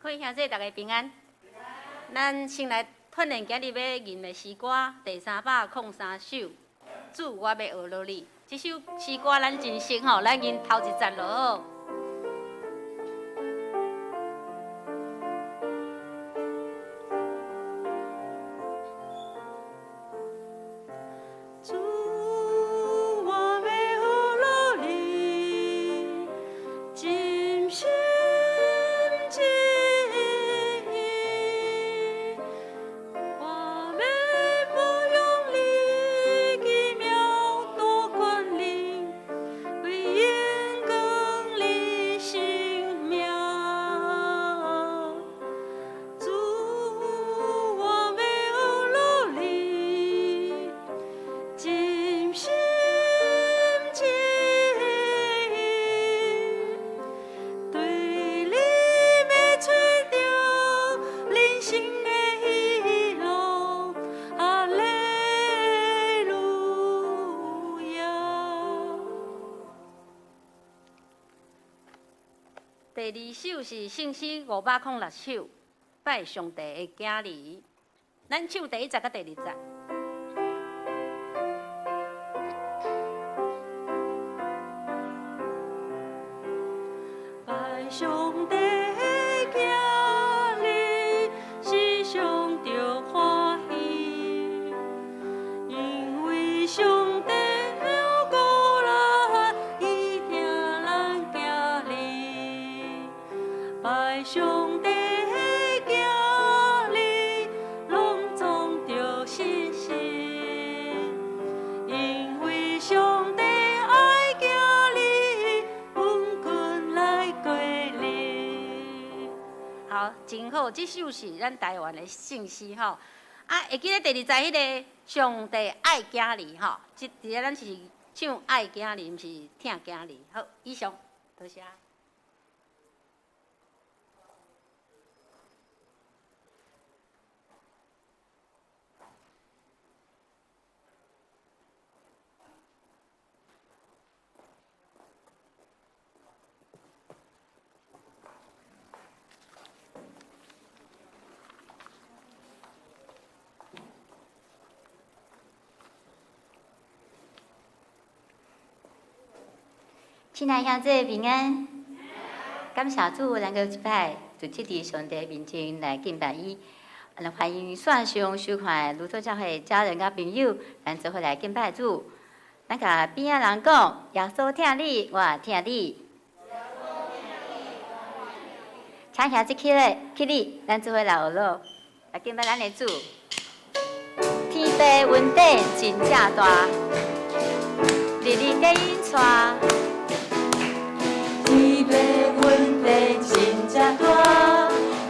各位兄弟，大家平安。咱先來鍛鍊今日欲吟的詩歌第303首，主，我欲學落你。這首詩歌咱真熟吼，咱吟頭一節就好。主，我欲學落你，盡心盡意，我欲模樣你奇妙大權能，為榮光你聖名。主，我欲學落你，盡心盡意，對你欲揣著人生的喜樂，哈利路亞。第二首是聖詩506首，拜上帝的囝兒。咱唱第一節佮第二節。拜上帝的囝兒是上著歡喜，因為上帝有顧咱，伊疼咱囝兒。拜上帝的囝兒，攏總著信心，因為上帝愛囝兒，穩君來過日。好，真好，這首是咱台灣的聖詩吼。啊，會記得第二節彼个上帝愛囝兒吼，這佇咧咱是唱愛囝兒，毋是疼囝兒。好，以上，多謝。親愛兄弟平安，感謝主，咱閣一擺就佇佇上帝面前來敬拜伊。咱歡迎線上收看的路德教會家人佮朋友，咱做伙來敬拜主。咱共邊仔人講，耶穌疼你，我也疼你。請兄弟起來，起立，咱做伙來學囉，來敬拜咱的主。天父恩典真正大，日日帶引帶。天父恩典真正大，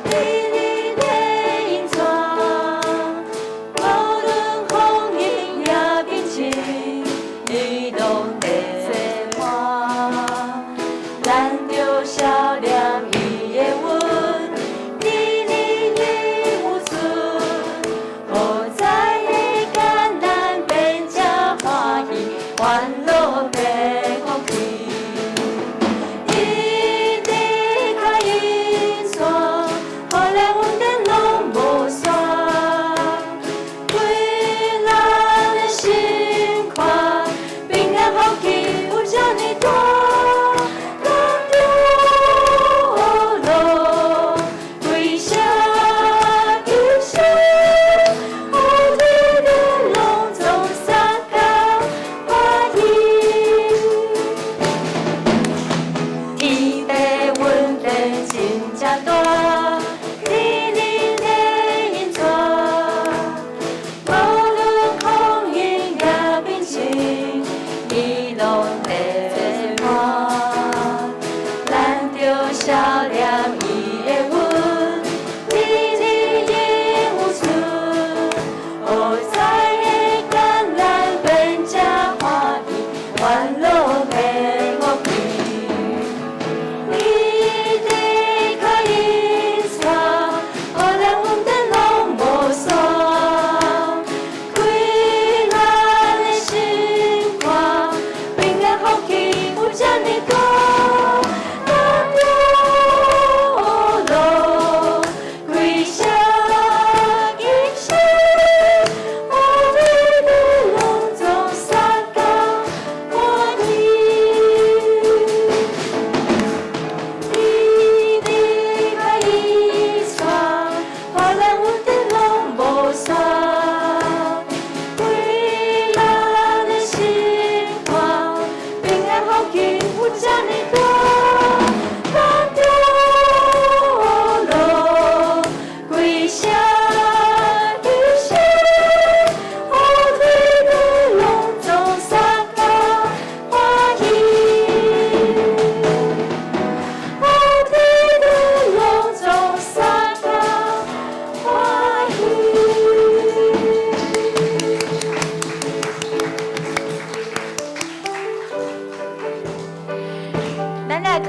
日日帶引帶。無論風雨也平靜，伊攏會做伴。咱著笑臉伊的恩，日日伊有存，好在的艱難變成歡喜，歡樂變福氣。伊的腳引帶，予咱恩典攏無煞，規人的心肝，平安福氣有遮爾大。咱著學囉，跪下求神，予天頂攏總相共歡喜。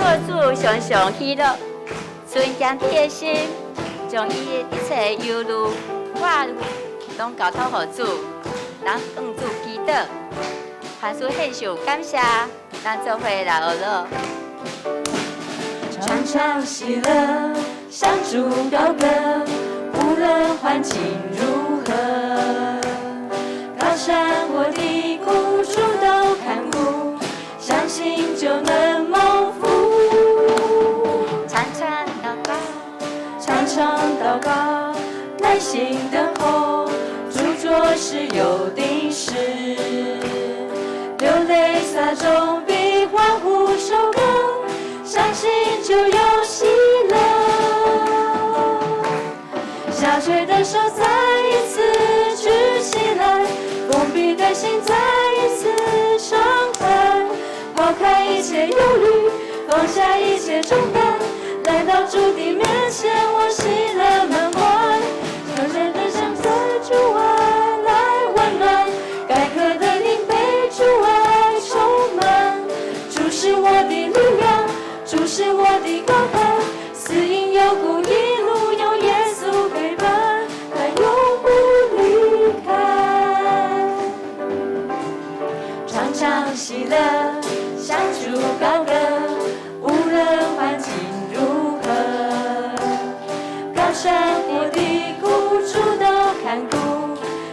靠主常常喜樂，存堅鐵的心，將伊的一切憂慮、掛慮，攏交託予主，咱向主祈禱，凡事獻上感謝，咱做伙來學囉。常常喜樂，向主高歌，無論環境如何，高山或低谷，主都看顧，相信就能蒙福。常常禱告，常常禱告，耐心等候，主做事有定時，流淚撒種比歡呼收割，相信就有喜樂。下垂的手再一次舉起來，封閉的心再一次敞開，拋開一切憂慮，放下一切重擔，來到主的面前，我喜樂滿懷。常常的向在主愛來溫暖，乾渴的靈被主愛充滿。主是我的力量，主是我的高台，死蔭幽谷一路有耶穌陪伴，他永不離開。常常喜樂，向主高歌，無論環境如何，高山或低谷，主都看顧，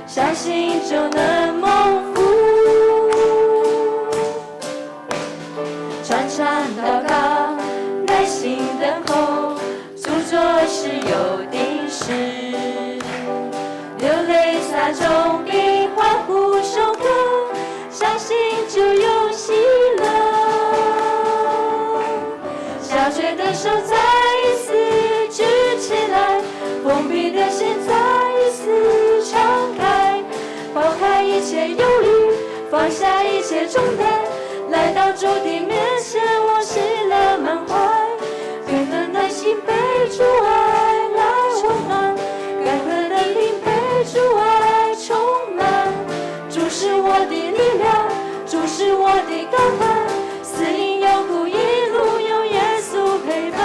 相信就能蒙福。常常禱告，耐心等候，主做事有定時，流淚撒種比歡呼收割，相信就有喜樂。下垂的手再一次舉起來，封閉的心再一次敞開，拋開一切憂慮，放下一切重擔，來到主的面前，我喜樂滿懷。冰冷的心被主愛來溫暖，乾渴的靈被主愛充滿。主是我的力量，主是我的高台，死蔭幽谷一路有耶穌陪伴，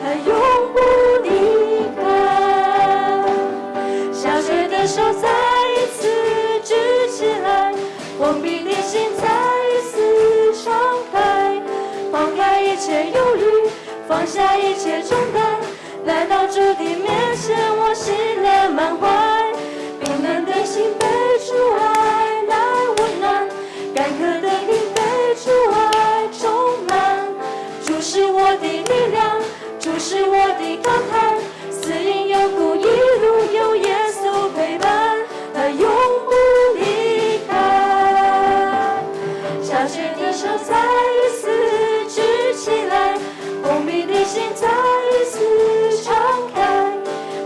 他永不離開。下垂的手再一次舉起來，封閉的心再一次敞開，拋開一切憂慮，放下一切重擔，來到主的面前，我喜樂滿懷。冰冷的心被主愛來溫暖，乾渴的靈被主愛充滿。主是我的力量，主是我的高台，死蔭幽谷一路有耶穌陪伴，他永不離開。下垂的手再一次舉起來，封閉的心再一次敞開，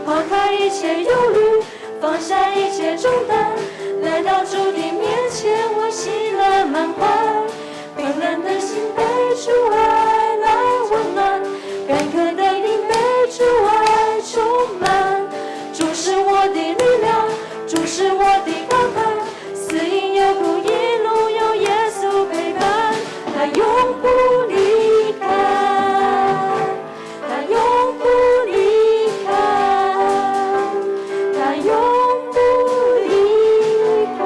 拋開一切憂慮，放下一切重擔，來到主的面前，我喜樂滿懷。冰冷的心被主愛來溫暖，乾渴的靈被主愛充滿。主是我的力量，主是我的高台，死蔭幽谷一路有耶穌陪伴，他永不離開，他永不離開，他永不離開。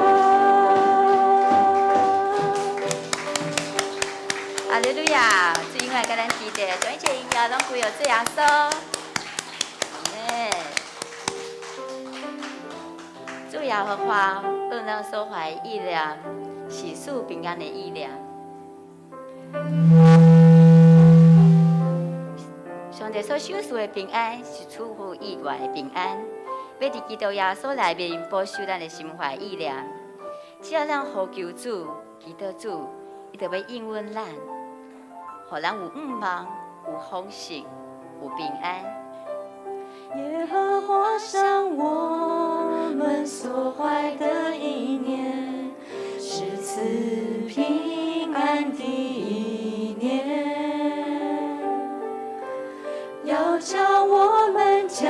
哈利路亞！主永遠佮咱佇咧，將一切榮耀攏歸予主耶穌。阿們。主耶和華向咱所懷意念，是賜平安的意念。上帝所賞賜的平安是出乎意外的平安，欲佇基督耶穌內面保守咱的心懷意念。只要咱呼求主、祈禱主，伊就欲應允咱，予咱有向望、有豐盛、有平安。耶和華向我們所懷的意念，是賜平安的意念，要叫我們將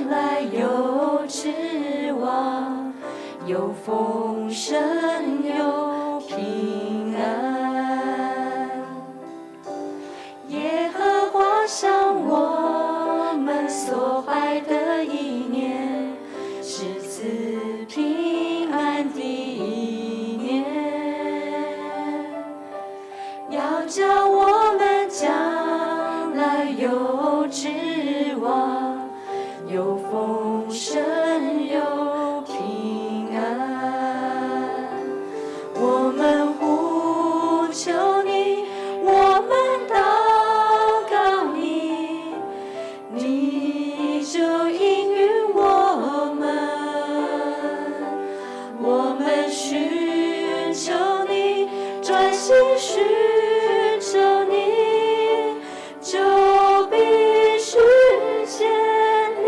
來有指望，有豐盛，有平安。心尋求你，就必尋見你。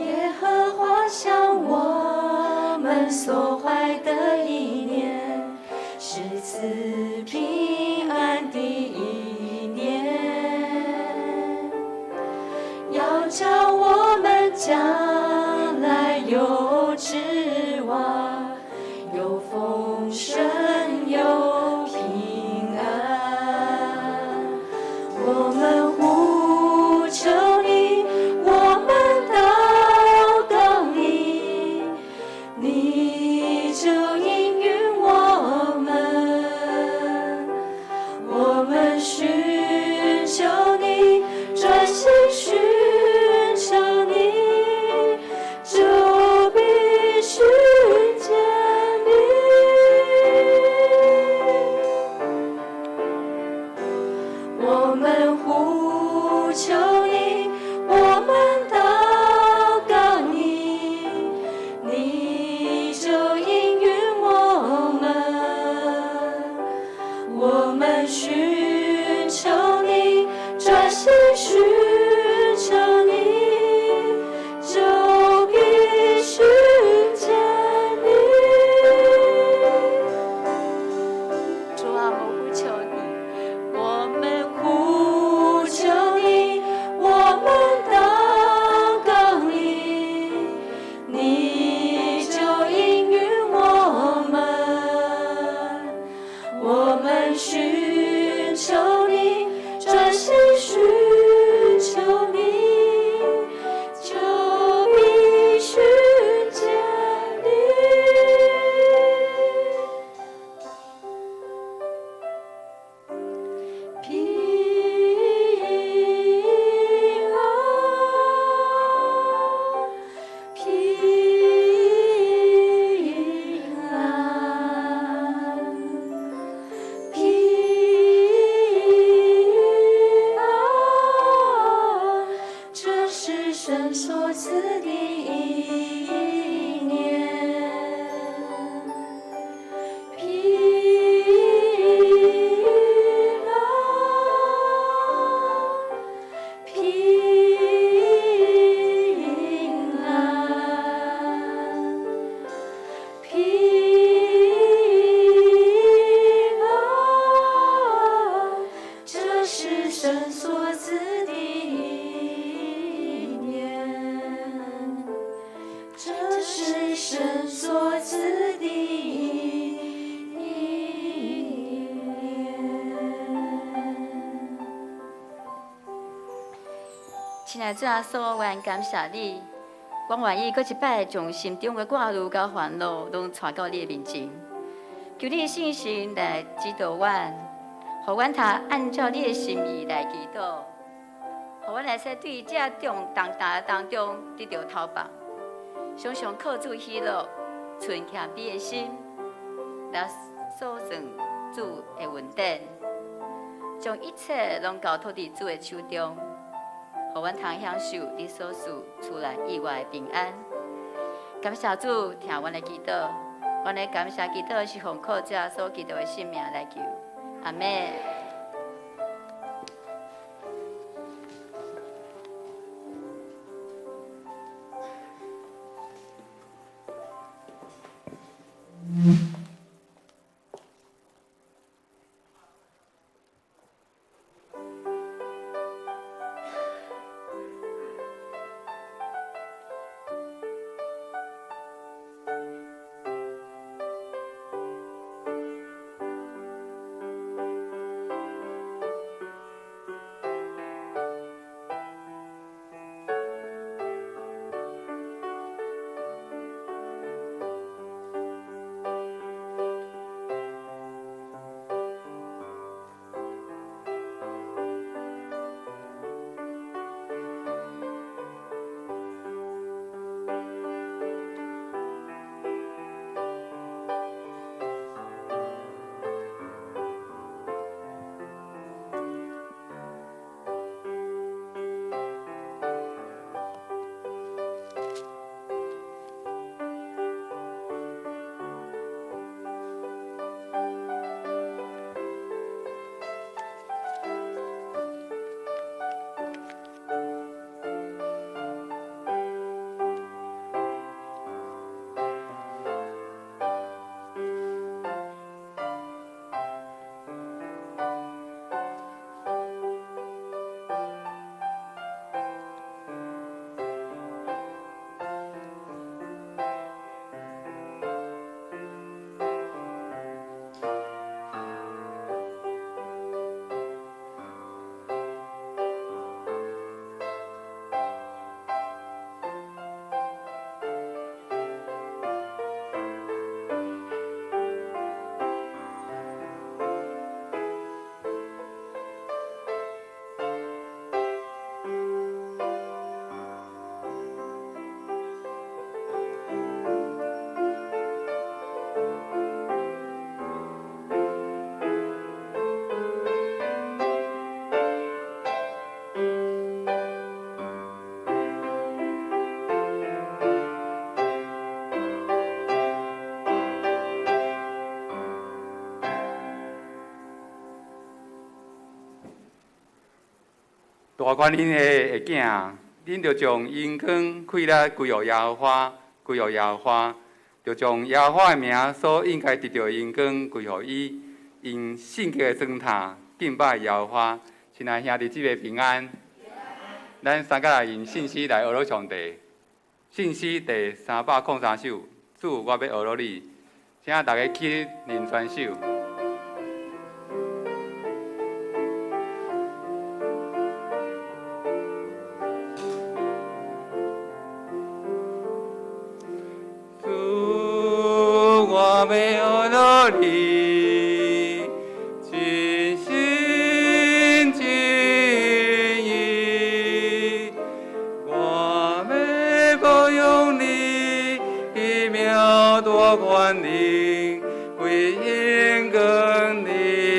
耶和華向我們所懷的意念，是賜平安的意念，要叫我們將來有指望，有豐盛，有平安。我們呼求你，我們禱告你，你就應允我們。我們尋求你，專心尋求你，就必尋見你。我們呼求你，我們禱告你，你就應允我們。我們尋求你，專心尋求你，就必尋見你。主啊，我們呼求你，我們呼求你，我們禱告你，你就應允我們。我們尋求你，專心尋求你，就必尋見你。平安，平安，平安，這是神所賜的意念。平安，平安，平安，這是神所賜的意念。這是神所賜的意念。親愛的主耶穌，我感謝你，我願意閣一擺將心中的掛慮佮煩惱，攏帶到你的面前，求你的聖神來指導阮，予阮通按照你的心意來祈禱，予阮會使對這重重擔當中得著透放，常常靠主喜樂，存謙卑的心來數算主的恩典，將一切攏交託佇主的手中。予阮通享受你所賜出人意外的平安。感謝主聽阮的祈禱，阮的感謝祈禱是奉靠主耶穌基督的聖名來求，阿們。大權能的囝，恁著將榮光快樂歸予耶和華，歸予耶和華，著將耶和華的名所應該得著的榮光歸予伊，用聖潔的磚塔敬拜耶和華。親愛兄弟姊妹平安。咱三個來用聖詩來學上帝。聖詩第303首，主，我欲學落你，請大家起立宣守。主，我欲学落你，真心真意，我欲褒扬你，奇妙大權能，為榮光你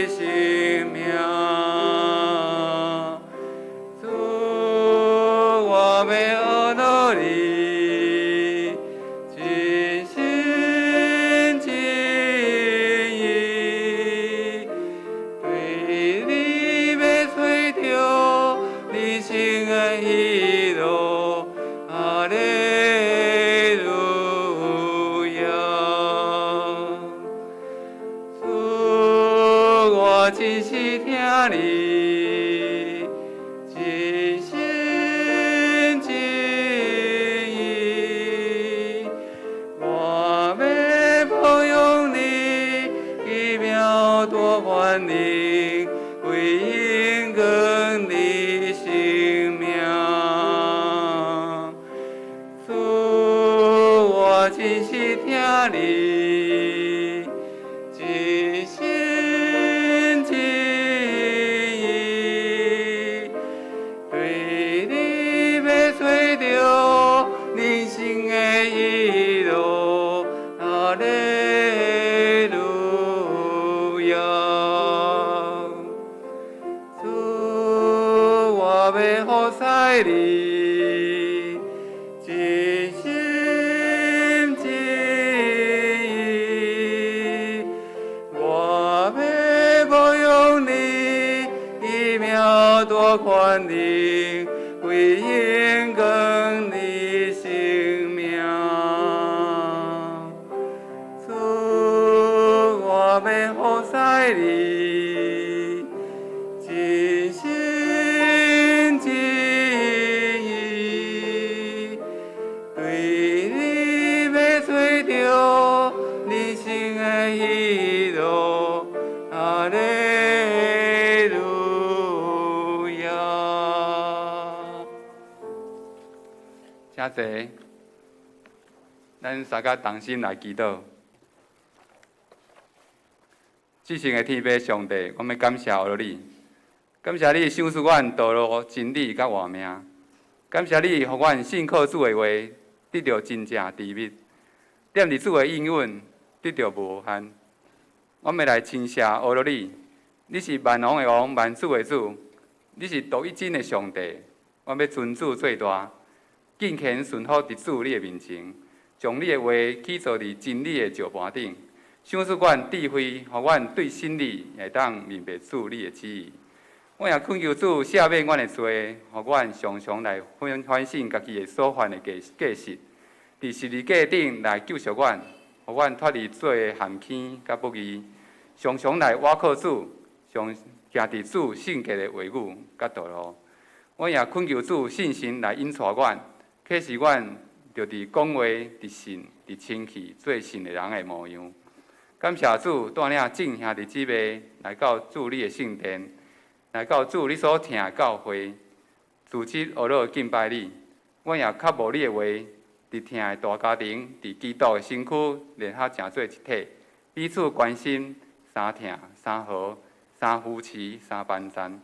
聖名。主，我欲學落你，真心真意，對你欲揣著人生的喜樂，哈利路亞。主，我真是疼你，真心真意，我欲褒揚你，奇妙大權能，為榮光你聖名。主，我真是疼你，真心真意，對你欲揣著人生的喜樂，哈利路亞。主，我欲服侍你，真心真意，我欲褒揚你，奇妙大權能，為榮光你聖名。主，我欲服侍你，真心真意，對你欲揣著人生的喜樂，哈利路亞。請坐，咱三個同心來祈禱。至聖的天父上帝，我欲感謝學你，感謝你賞賜阮道路、真理佮活命，感謝你予阮信靠主的話，得著真正甜蜜，踮佇主的應允，得著無限。我欲來稱謝學你，你是萬王的王，萬主的主，你是獨一真的上帝。我欲尊主做大，敬虔順服佇主你的面前，將你的話起做佇真理的石盤頂，賞賜阮智慧，予阮對真理會當明白主你的旨意。我也懇求主赦免阮的罪，予阮常常來反省家己的所犯的過過失，佇十字架頂來救贖阮，予阮脫離罪的陷坑佮不義，常常來倚靠主，常行佇主聖潔的話語佮道路。我也懇求主聖神來引帶阮，啟示阮著佇講話、佇信、佇清氣做信的人的模樣。感謝主帶領眾兄弟姊妹來到主你的聖殿，來到主你所疼的教會，組織學樂敬拜你。阮也渴慕你的話，佇疼的大家庭，佇基督的身軀聯合成做一體，彼此關心，相疼、相和、相扶持、相幫贊。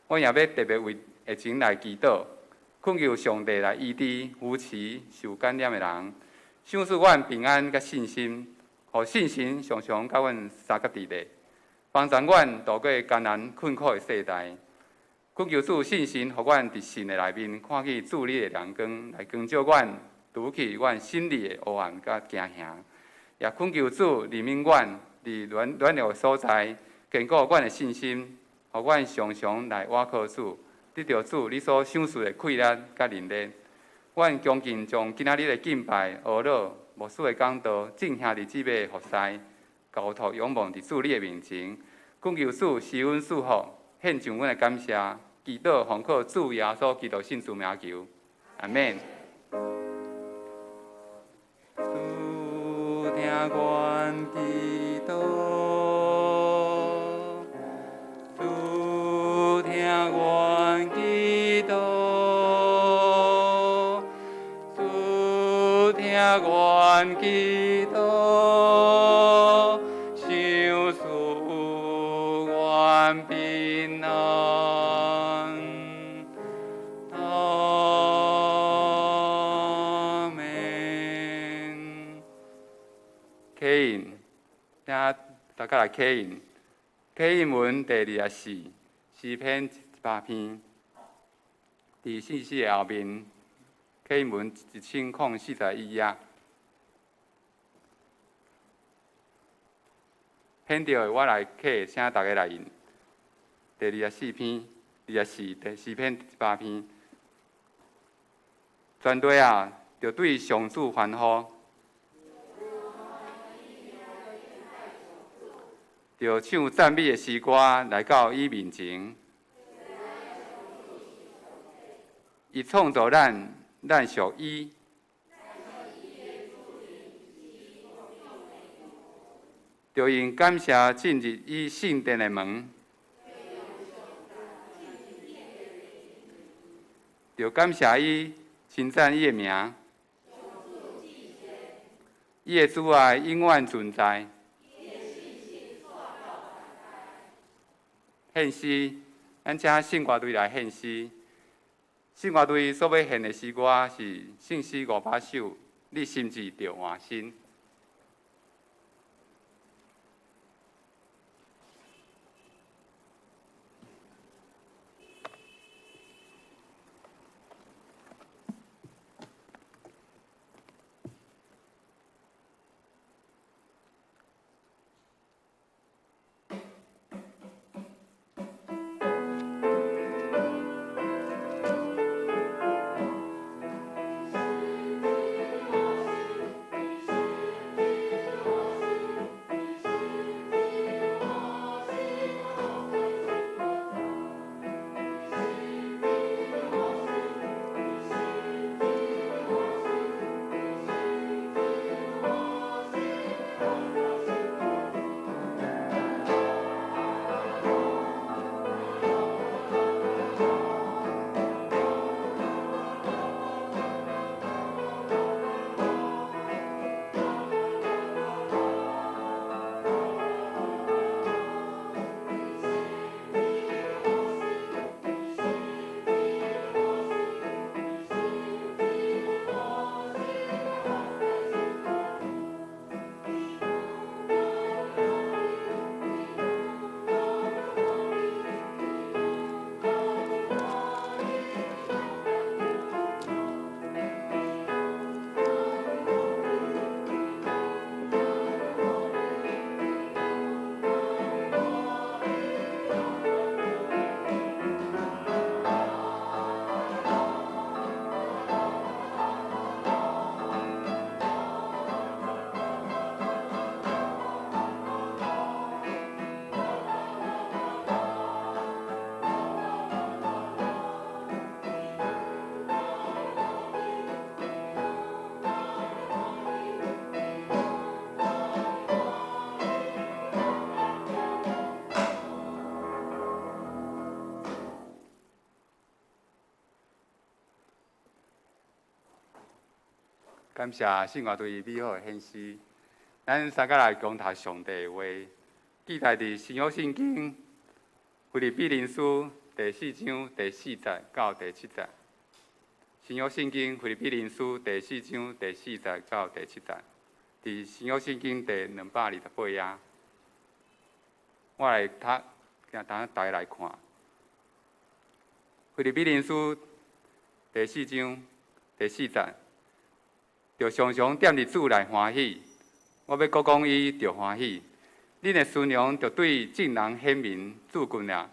我也欲特別為疫情來祈禱，懇求上帝來醫治、扶持受感染的人，賞賜阮平安佮信心，予聖神常常佮阮相佮佇咧，幫助阮度過艱難困苦的世代。懇求主聖神，予阮佇信的內面看見主你的亮光，來光照阮，除去阮心裡的黑暗佮驚嚇。也懇求主憐憫阮，佇軟弱的所在，堅固阮的信心，予阮常常來倚靠主，得著主你所賞賜的氣力佮能力。阮恭敬將今仔日的敬拜、哀禱、牧師的講道，進行佇這个服侍，交託仰望佇主你的面前，懇求主施恩賜福，獻上阮的感謝，祈禱奉靠主耶穌基督聖主名求，阿們。主聽阮祈禱，主聽阮祈禱，主聽阮祈禱，賞賜阮平安。阿們。啟印，請大家來啟印。啟印文第24詩篇100篇，佇聖詩的後面，啟印文1041頁。顯著的我來啟，請大家來印。第24篇，24第詩篇100篇。全地啊，著對上主歡呼，著唱讚美的詩歌來到伊面前。伊創造咱，咱屬伊。著用感謝進入伊聖殿的門，著感謝伊，稱讚伊的名。伊的慈愛永遠存在。獻詩，咱請聖歌隊來獻詩。聖歌隊所欲獻的詩歌是聖詩500首，你心志著換新。感謝聖樂隊美好的獻詩，咱三個來共讀上帝的話，記載佇新約聖經腓立比人書第四章第四節到第七節。新約聖經腓立比人書第四章第四節到第七節，佇新約聖經第228頁。我來讀，今等大家來看腓立比人書第四章第四節。著常常踮佇主內歡喜，我欲閣講伊著歡喜。恁的慈良著對眾人顯明，主近了。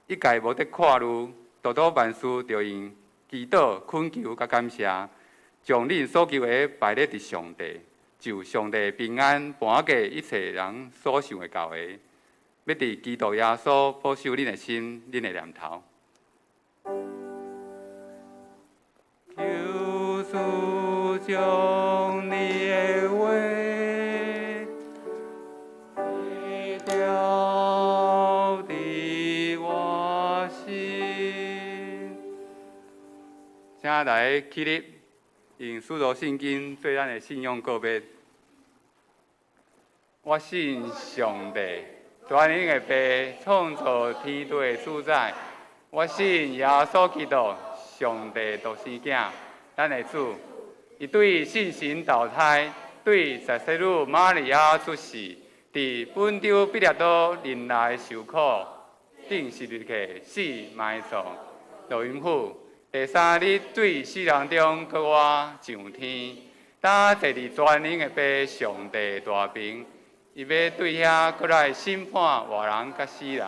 一概無得看慮，多多萬事著用祈禱、懇求佮感謝，將恁所求的擺咧佇上帝，就上帝平安盤過一切人所想會到的，欲佇基督耶穌保守恁的心、恁的念頭。求主將你的話記佇我心。請大家起立，用使徒信經做咱的信仰告白。我信上帝，全能的父，創造天地的主宰。我信耶穌基督，上帝獨生囝，咱的主。伊對聖神投胎，對十聖女瑪利亞出世，佇本丟彼拉多忍耐受苦，釘十字架死埋葬，落陰府。第三日對死人中閣活上天，擔坐佇全能的父上帝大爿，伊欲對遐閣來審判活人佮死人。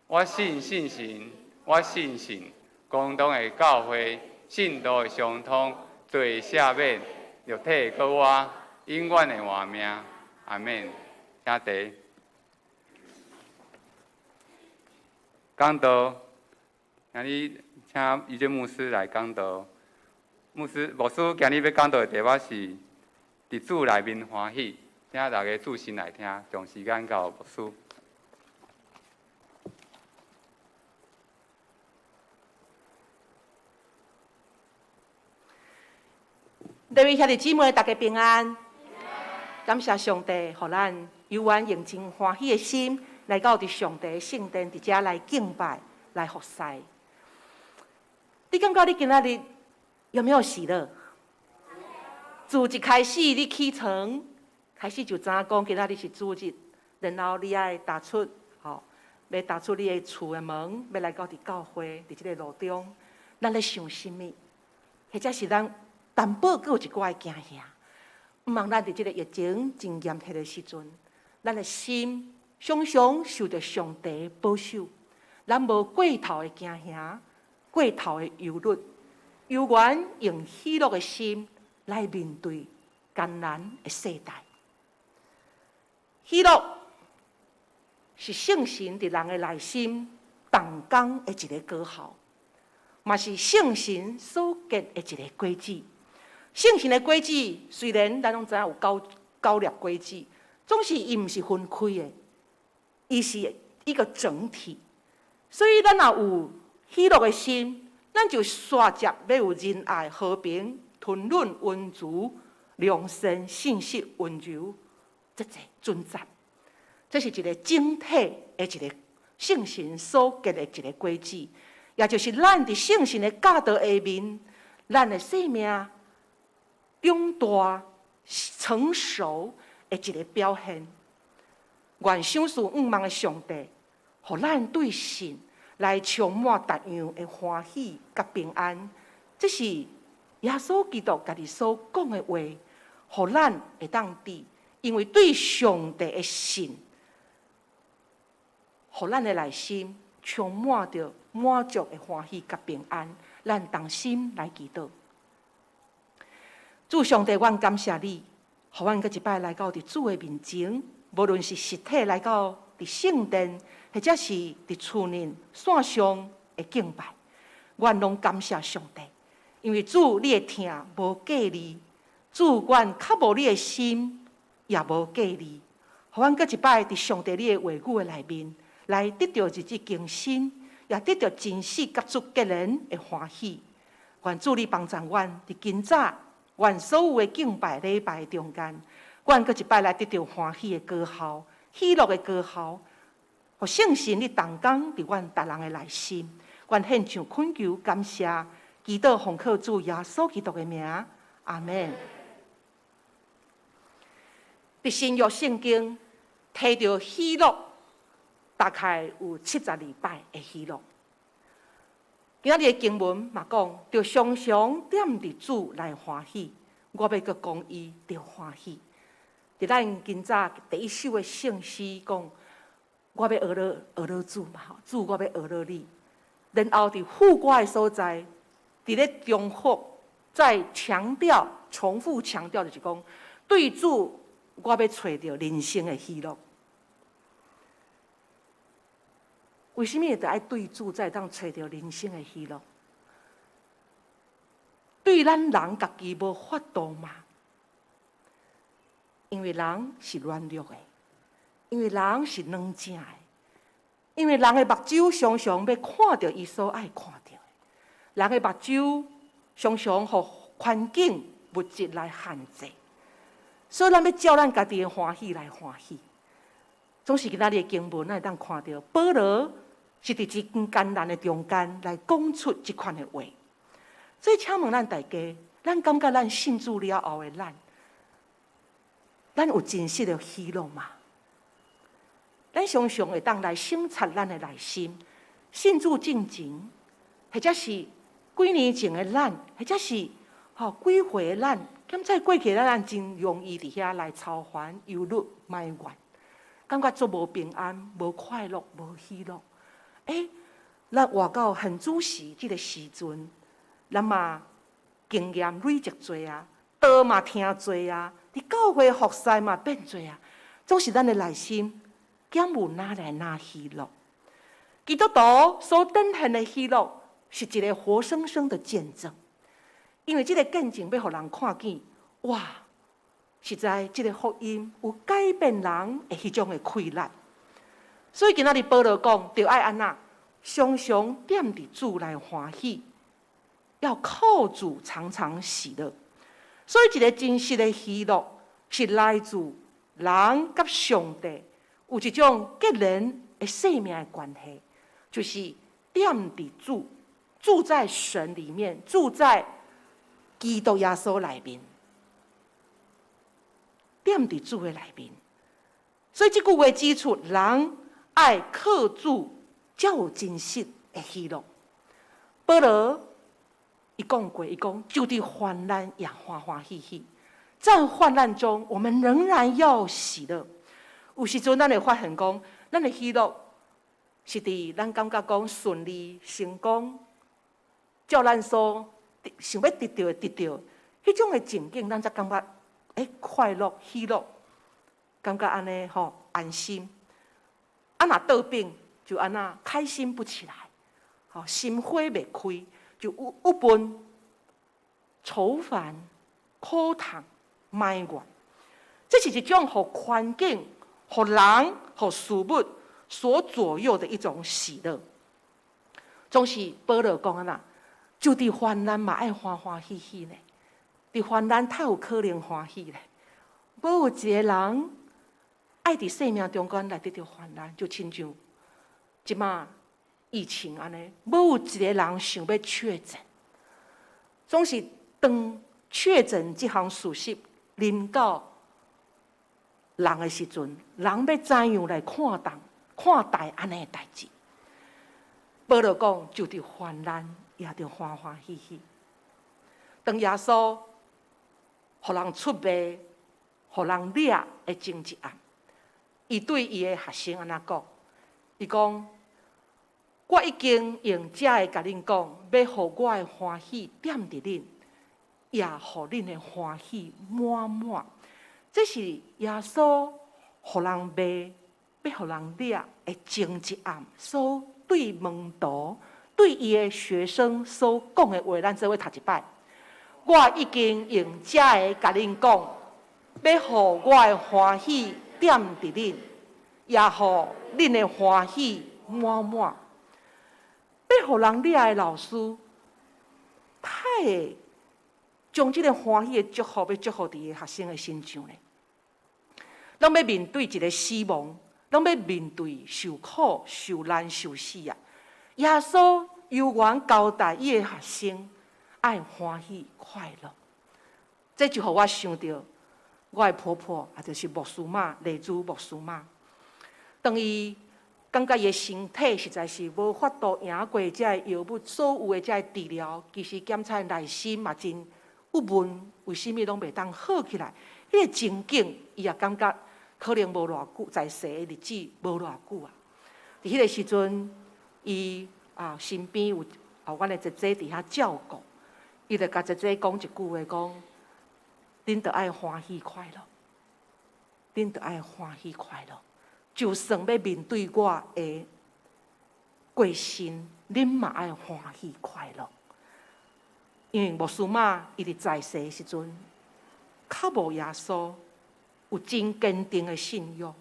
我信聖神，我信信共同的教會，聖徒的相通，罪赦免，肉體閣活，永遠的活命。阿們。請坐。講道，請你請余杰牧師來講道。牧師，牧師今日欲講道的題目是佇主內面歡喜，請大家注心來聽，將時間交予牧師。各位兄弟姊妹，大家平安。感謝上帝，予咱猶原用真歡喜的心來到佇上帝的聖殿，佇遮來敬拜、來服侍。你感覺你今仔日有沒有喜樂？自一開始你起床，開始就知影講今仔日是主日，然後你愛踏出，吼，欲踏出你的厝的門，欲來到佇教會，佇這个路中，咱咧想啥物？或者是咱淡薄閣有一寡的驚嚇？毋茫咱佇這个疫情真嚴厲的時陣，咱的心常常受著上帝保守，咱無過頭的驚嚇，過頭的憂慮，猶原用喜樂的心來面對艱難的世代。喜樂是聖神佇人的內心動工的一个果效，嘛是聖神所結的一个果子。聖神的果子雖然咱攏知影有九粒果子，總是伊毋是分開的，伊是一個整體。所以咱若有喜樂的心，咱就煞接欲有仁愛、和平、吞忍、溫慈、良善、信實、溫柔，這濟準則。這是一個整體的一個聖神所結的一個果子，也就是咱佇聖神的教導下面，咱的生命長大成熟的一個表現。願賞賜向望的上帝，予咱對信來充滿各樣的歡喜佮平安。這是耶穌基督家己所講的話，予咱會當佇，因為對上帝的信，予咱的內心充滿著滿足的歡喜佮平安。咱同心來祈禱。主上帝，阮感謝你，予阮閣一擺來到佇主的面前，無論是實體來到佇聖殿，或者是佇厝內線上的敬拜，阮攏感謝上帝，因為主你的疼無價字，主阮較無你的心也無價字，予阮閣一擺佇上帝你的話語的內面，來得著日子更新，也得著真實佮主結連的歡喜。願主你幫助阮佇今早，阮所有的敬拜禮拜中間，阮閣一擺來得著歡喜的果效，喜樂的果效，予聖神你動工佇阮逐人的內心。阮獻上懇求感謝，祈禱奉靠主耶穌基督的名，阿們。佇新約聖經提著喜樂，大概有72擺的喜樂。今仔日的經文嘛講，著常常踮佇主內歡喜。我欲閣講伊著歡喜。佇咱今早第一首的聖詩講，我欲學了學了主嘛吼，主我欲學了你。然後佇副歌的所在，佇咧重複再強調、重複強調，就是講對主，我欲揣著人生的喜樂。為啥物會著愛對主才會當揣著人生的喜樂？對咱人家己無法度嗎？因為人是軟弱的，因為人是軟正的，因為人的目睭常常欲看著伊所愛看著的，人的目睭常常予環境物質來限制，所以咱欲照咱家己的歡喜來歡喜。總是今仔日的經文，咱會當看著保羅是佇真艱難的中間來講出這款的話。所以，請問咱大家，咱感覺咱信主了後的咱，咱有真實的喜樂嗎？咱常常會當來省察咱的內心，信主進前，或者是幾年前的咱，或者是吼幾歲的咱，敢在過去咱咱真容易佇遐來操煩、憂慮、埋怨，感覺足無平安、無快樂、無喜樂。欸，咱活到現此時這个時陣，咱嘛經驗累積濟啊，道嘛聽濟啊，佇教會服侍嘛變濟啊，總是咱的內心敢有哪來哪喜樂？基督徒所展現的喜樂，是一个活生生的見證。因為這个見證欲予人看見，哇！實在這个福音有改變人的彼種的氣力。所以今仔日保羅講，著愛按怎，常常踮佇主內歡喜，要靠主常常喜樂。所以一个真實的喜樂，是來自人佮上帝有一種結連的生命的關係，就是踮佇主，住在神裡面，住在基督耶穌內面，踮佇主的內面。所以這句話指出，人愛靠主，才有真實的喜樂。保羅伊講過，伊講就佇患難也歡歡喜喜，在患難中，我們仍然要喜樂。有時陣咱會發現講，咱的喜樂是佇咱感覺講順利成功，照咱所想欲得著的得著，彼種的情景，咱才感覺快樂喜樂，感覺按呢吼安心。啊，若倒反就按呢開心不起來，吼心花袂開，就鬱鬱悶、愁煩、苦痛、埋怨。這是一種予環境、予人、予事物所左右的一種喜樂。總是保羅講按怎，就佇患難嘛愛歡歡喜喜呢。佇患難太有可能歡喜咧，無有一个人愛佇生命中間來得著患難，就親像這馬疫情按呢，無有一个人想欲確診。總是當確診這項事實臨到人的時陣，人欲怎樣來看待看待按呢的代誌？保羅講，就佇患難也著歡歡喜喜。當耶穌予人出賣、予人掠的前一暗，伊對伊的學生按怎講？伊講：我已經用這个共恁講，欲予我的歡喜踮佇恁，也予恁的歡喜滿滿。這是耶穌予人賣、欲予人掠的前一暗，所對門徒、對伊的學生所講的話，咱做伙讀一擺。我已經用這个共恁講，欲予我的歡喜踮佇恁，也予恁的歡喜滿滿。欲予人掠的老師，太會將這个歡喜的祝福，欲祝福佇伊學生的身上咧。攏欲面對一个死亡，攏欲面對受苦、受難、受死啊！耶穌猶原交代伊的學生愛歡喜快樂，這就予我想著我的婆婆，也就是牧師媽麗珠牧師媽。當伊感覺伊的身體實在是無法度贏過這个藥物，所有的這个治療，其實檢查內心嘛真鬱悶，為啥物攏袂當好起來？彼个情景，伊也感覺可能無偌久，在世的日子無偌久啊。佇彼个時陣，伊啊，身邊有啊，阮的姐姐佇遐照顧，伊就共姐姐講一句話，講：恁著愛歡喜快樂，恁著愛歡喜快樂。就算欲面對我的過身，恁嘛愛歡喜快樂。因為牧師媽伊佇在世的時陣，較無耶穌有真堅定的信仰，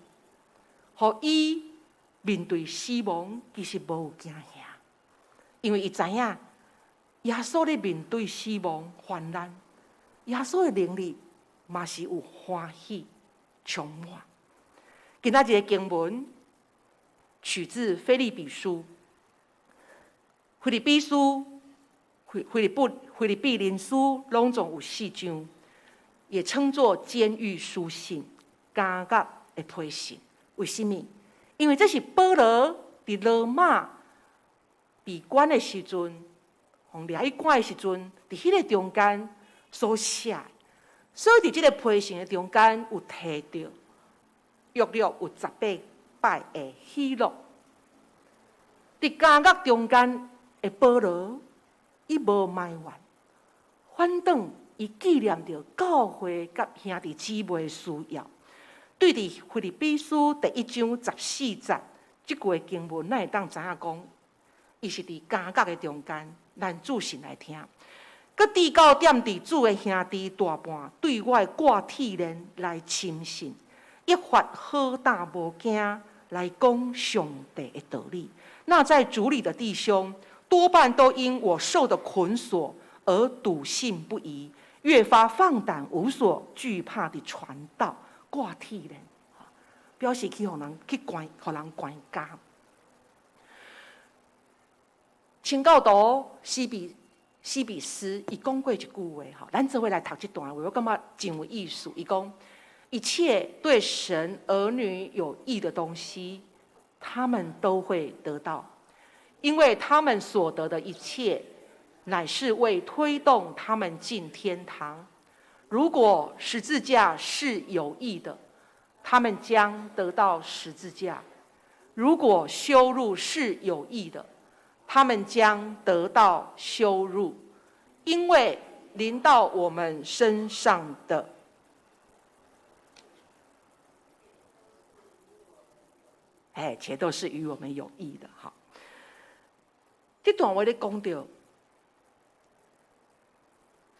予伊面對死亡其實無有驚嚇，因為伊知影耶穌咧面對死亡患難，耶穌的能力嘛是有歡喜充滿。今仔日的經文取自腓立比書，腓立比書、腓立比人書攏總有四章，也稱作監獄書信、監獄的批信。為什麼？因為這是保羅佇羅馬被關的時陣，予掠去關的時陣，佇彼个中間所寫。所以佇這个批信的中間有提著約略有18擺的喜樂。佇監獄中間的保羅，伊無埋怨，反轉伊紀念著教會佮兄弟姊妹的需要。對佇腓立比書第一章14節這句經文，咱會當知影講，伊是佇監獄的中間，咱注神來聽。閣至到踮佇主的兄弟大半對我的掛鐵鏈來深信，益發好膽無驚來講上帝的道理。那在主裡的弟兄，多半都因我受的捆鎖而篤信不疑，越發放膽無所懼怕的傳道。掛鐵鏈，表示去予人去關，予人關監。清教徒史比斯，伊講過一句話，吼，咱做伙來讀這段話，我感覺真有意思。伊講，一切對神兒女有益的東西，他們都會得到，因為他們所得的一切，乃是為推動他們進天堂。如果十字架是有益的，他們將得到十字架；如果羞辱是有益的，他們將得到羞辱，因為臨到我們身上的，哎，且都是與我們有益的。好，這段話咧講著，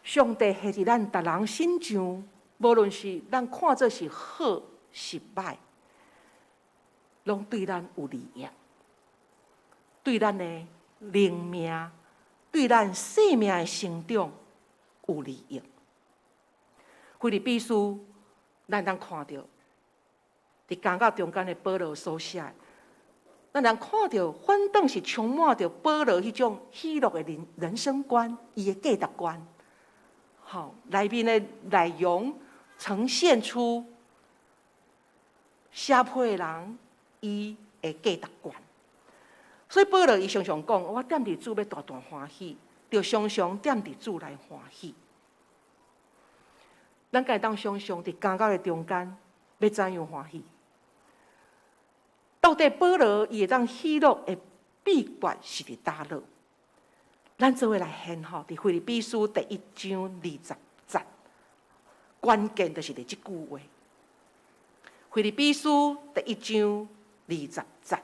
上帝下佇咱逐人身上，無論是咱看做是好是歹，攏對咱有利益，對咱的靈命、對咱生命的成長有利益。腓立比書，咱通看著，佇監獄中間的保羅所寫，咱通看著，反轉是充滿著保羅彼種喜樂的人生觀，伊的價值觀。好，內面的內容呈現出寫批的人伊的價值觀。所以保羅伊常常講，我踮佇主欲大大歡喜，就常常踮佇主內歡喜。咱敢會當想像佇監獄的中間，欲怎樣歡喜？到底保羅伊會當喜樂的秘訣是佇佗落？咱做伙來掀吼，佇腓立比書第一章20節，關鍵就是佇這句話。腓立比書第一章二十節，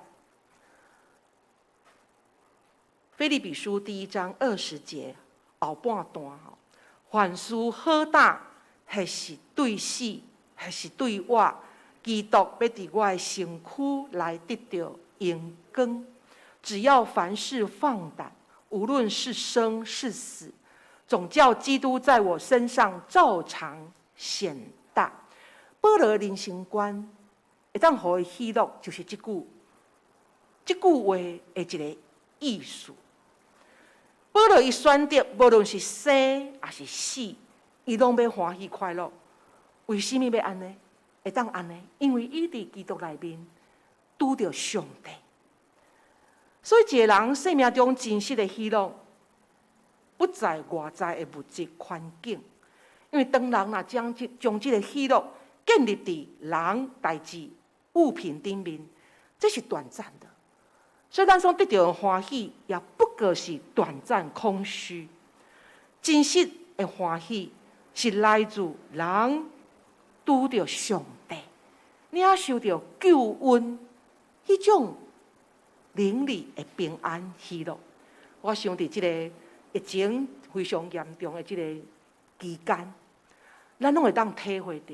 腓立比書第一章20節後半段吼，凡事好膽，或是對死，或是對活，基督欲佇我的身軀來得著榮光。只要凡事放膽，無論是生是死，總叫基督在我身上照常顯大。保羅的人生觀會當予伊喜樂，就是這句話的一個意思。保羅伊選擇，無論是生抑是死，伊攏欲歡喜快樂。為什麼欲按呢？會當按呢？因為伊佇基督內面拄著上帝。所以，一個人生命中真實的喜樂，不在外在的物質環境。因為當人若將這個喜樂建立佇人、代誌、物品頂面，這是短暫的。所以咱所得著的歡喜，也不過是短暫空虛。真實的歡喜是來自人拄著上帝，領受著救恩，彼種靈裡的平安喜樂。我想佇這个疫情非常嚴重的這个期間，咱攏會當體會著，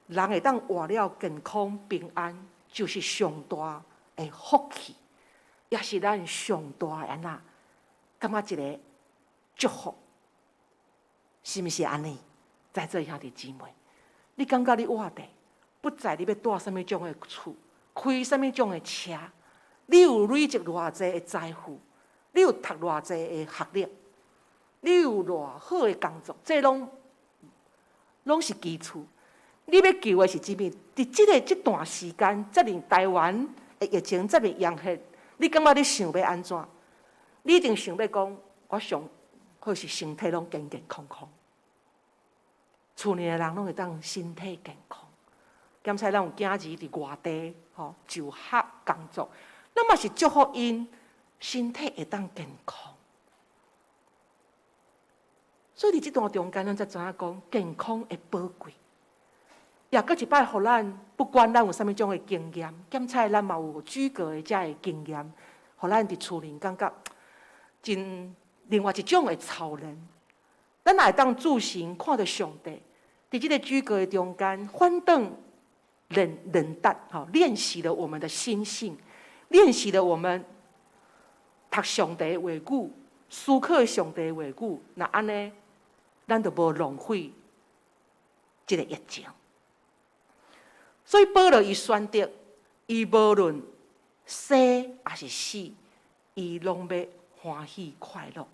人會當活了健康平安，就是上大的福氣，也是咱上大的按怎，感覺一个祝福，是毋是按呢？在座兄弟姊妹，你感覺你活著，不在你欲蹛啥物種的厝，開啥物種的車，你有累積偌濟的財富，你有讀偌濟的學歷，你有偌好的工作，這攏是基礎。你欲求的是啥物？佇這段時間，遮爾台灣的疫情遮爾嚴厲，你感覺你想欲按怎？你一定想欲講，我上好是身體攏健健康康，厝內的人攏會當身體健康。兼且咱有囝兒佇外地吼就學工作，咱嘛是祝福𪜶身體會當健康。所以佇這段中間，咱才知影講健康的寶貴。也閣一擺，予咱不管咱有啥物種的經驗，兼且咱嘛有舉過的遮的經驗，予咱佇厝裡感覺真另外一種的操練。咱若會當注神看著上帝，佇這个舉過的中間，反轉練練達吼，練習了我們的心性，練習了我們讀上帝的話語，思考上帝的話語，若按呢，咱就無浪費這个疫情。所以保羅伊選擇，伊無論生抑是死，伊攏欲歡喜快樂。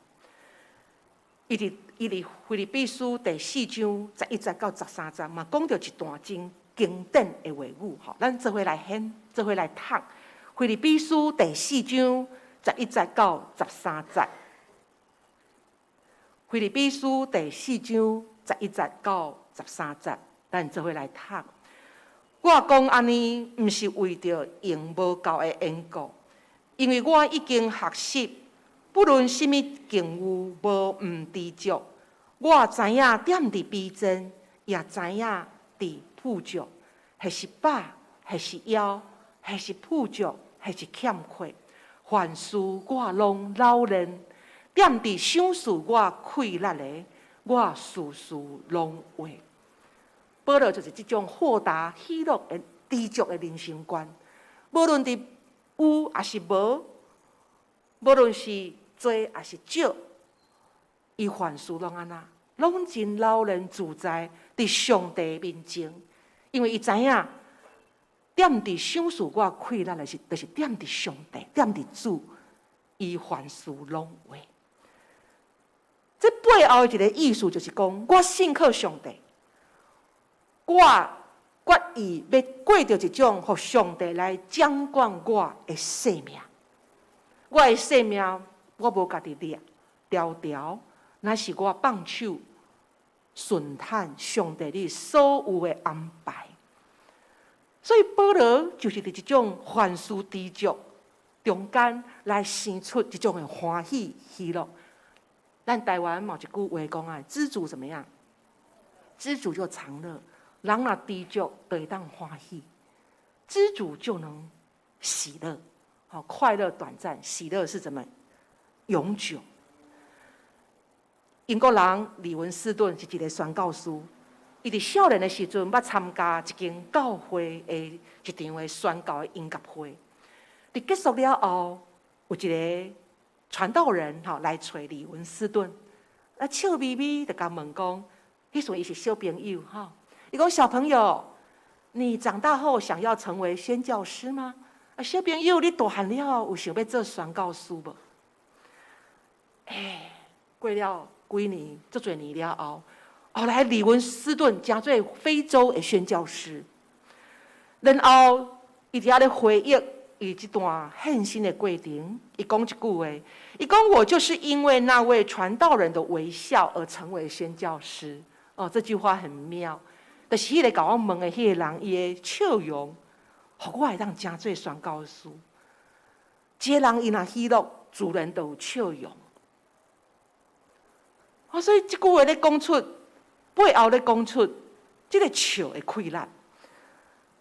伊佇腓立比書第四章11節到13節嘛，講著一段真經典的話語，吼，咱做伙來掀，做伙來讀。腓立比書第四章11節到13節。腓立比書第四章11節到13節，咱做伙來讀。我講按呢，毋是為著閒無夠的緣故，因為我已經學習，不論啥物境遇，無毋知足。我知影踮佇卑賤，也知影佇富足，或是飽，或是枵，或是富足，或是欠缺，凡事我攏老練。踮佇賞賜我氣力的，我事事攏會。保羅就是這種豁達、喜樂的知足的人生觀。無論佇有抑是無，無論是濟抑是少，伊凡事攏按怎，攏真了然自在佇上帝面前，因為伊知影，踮佇賞賜我氣力的是，就是踮佇上帝，踮佇主，伊凡事攏會。這背後的一個意思就是講，我信靠上帝，我決意欲過著一種，予上帝來掌管我的生命。我的生命，我無家己掠，牢牢，乃是我放手順趁上帝你所有的安排。所以保羅就是佇這種凡事知足中間來生出這種的歡喜喜樂。咱台灣嘛有一句話講啊，知足怎麼樣？知足就常樂。人若知足，就會當歡喜；知足就能喜樂。好，快樂短暫，喜樂是怎麼永久？英國人李文斯頓是一个宣教師，伊佇少年的時陣，捌參加一間教會的一場的宣教的音樂會。佇結束了後，有一个傳道人吼來揣李文斯頓，啊笑眯眯就共問講，彼時伊是小朋友吼，伊講小朋友，你長大後想要成為宣教師嗎？啊，小朋友，你大漢了後有想欲做宣教師無？欸，過了幾年，足濟年了後，後來李文斯頓成做非洲的宣教師，然後伊佇遐咧回憶伊這段獻身的過程，伊講一句話，伊講我就是因為那位傳道人的微笑而成為宣教師。哦，這句話很妙，就是彼個共我問的彼個人，伊的笑容，予我會當成做宣教師。一個人伊若喜樂，自然就有笑容。啊，所以這句話咧講出，背後咧講出這個笑的氣力。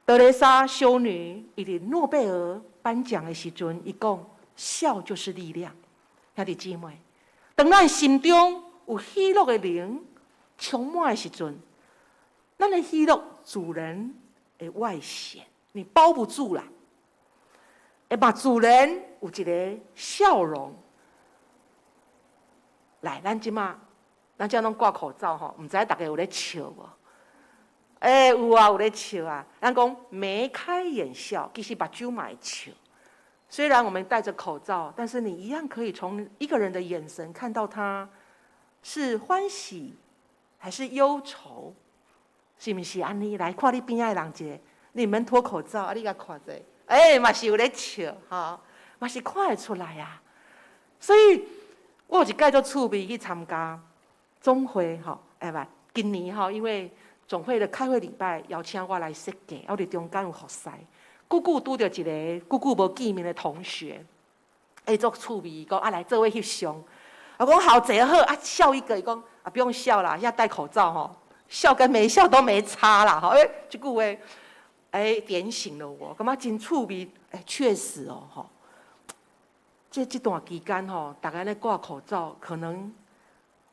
德蕾莎修女伊佇諾貝爾頒獎的時陣，伊講笑就是力量。兄弟姊妹，當咱心中有喜樂的靈充滿的時陣，咱的喜樂自然會外顯，你包不住啦。會嘛自然有一個笑容。來，咱這馬，咱這攏掛口罩吼，毋知大家有咧笑無？欸，有啊，有咧笑啊。咱講眉開眼笑，其實目睭嘛會笑。雖然我們戴着口罩，但是你一樣可以從一個人的眼神看到他是歡喜還是憂愁，是毋是按呢？來看你邊仔的人一个，你們脫口罩，啊，你共看者，欸，嘛是有咧笑，吼，嘛是看會出來啊。所以我有一擺足趣味去參加總會，吼，欸毋，今年吼，因為總會的開會禮拜邀請我來設計，我佇中間有服侍，久久拄著一个久久無見面的同學，欸，足趣味，講啊來做伙翕相，我講好坐好，啊笑一個，伊講啊不用笑啦，現在戴口罩吼，笑跟沒笑都沒差啦，吼，欸，這句話，欸，點醒了我，感覺真趣味，欸，確實哦，吼，這段期間吼，大家咧掛口罩，可能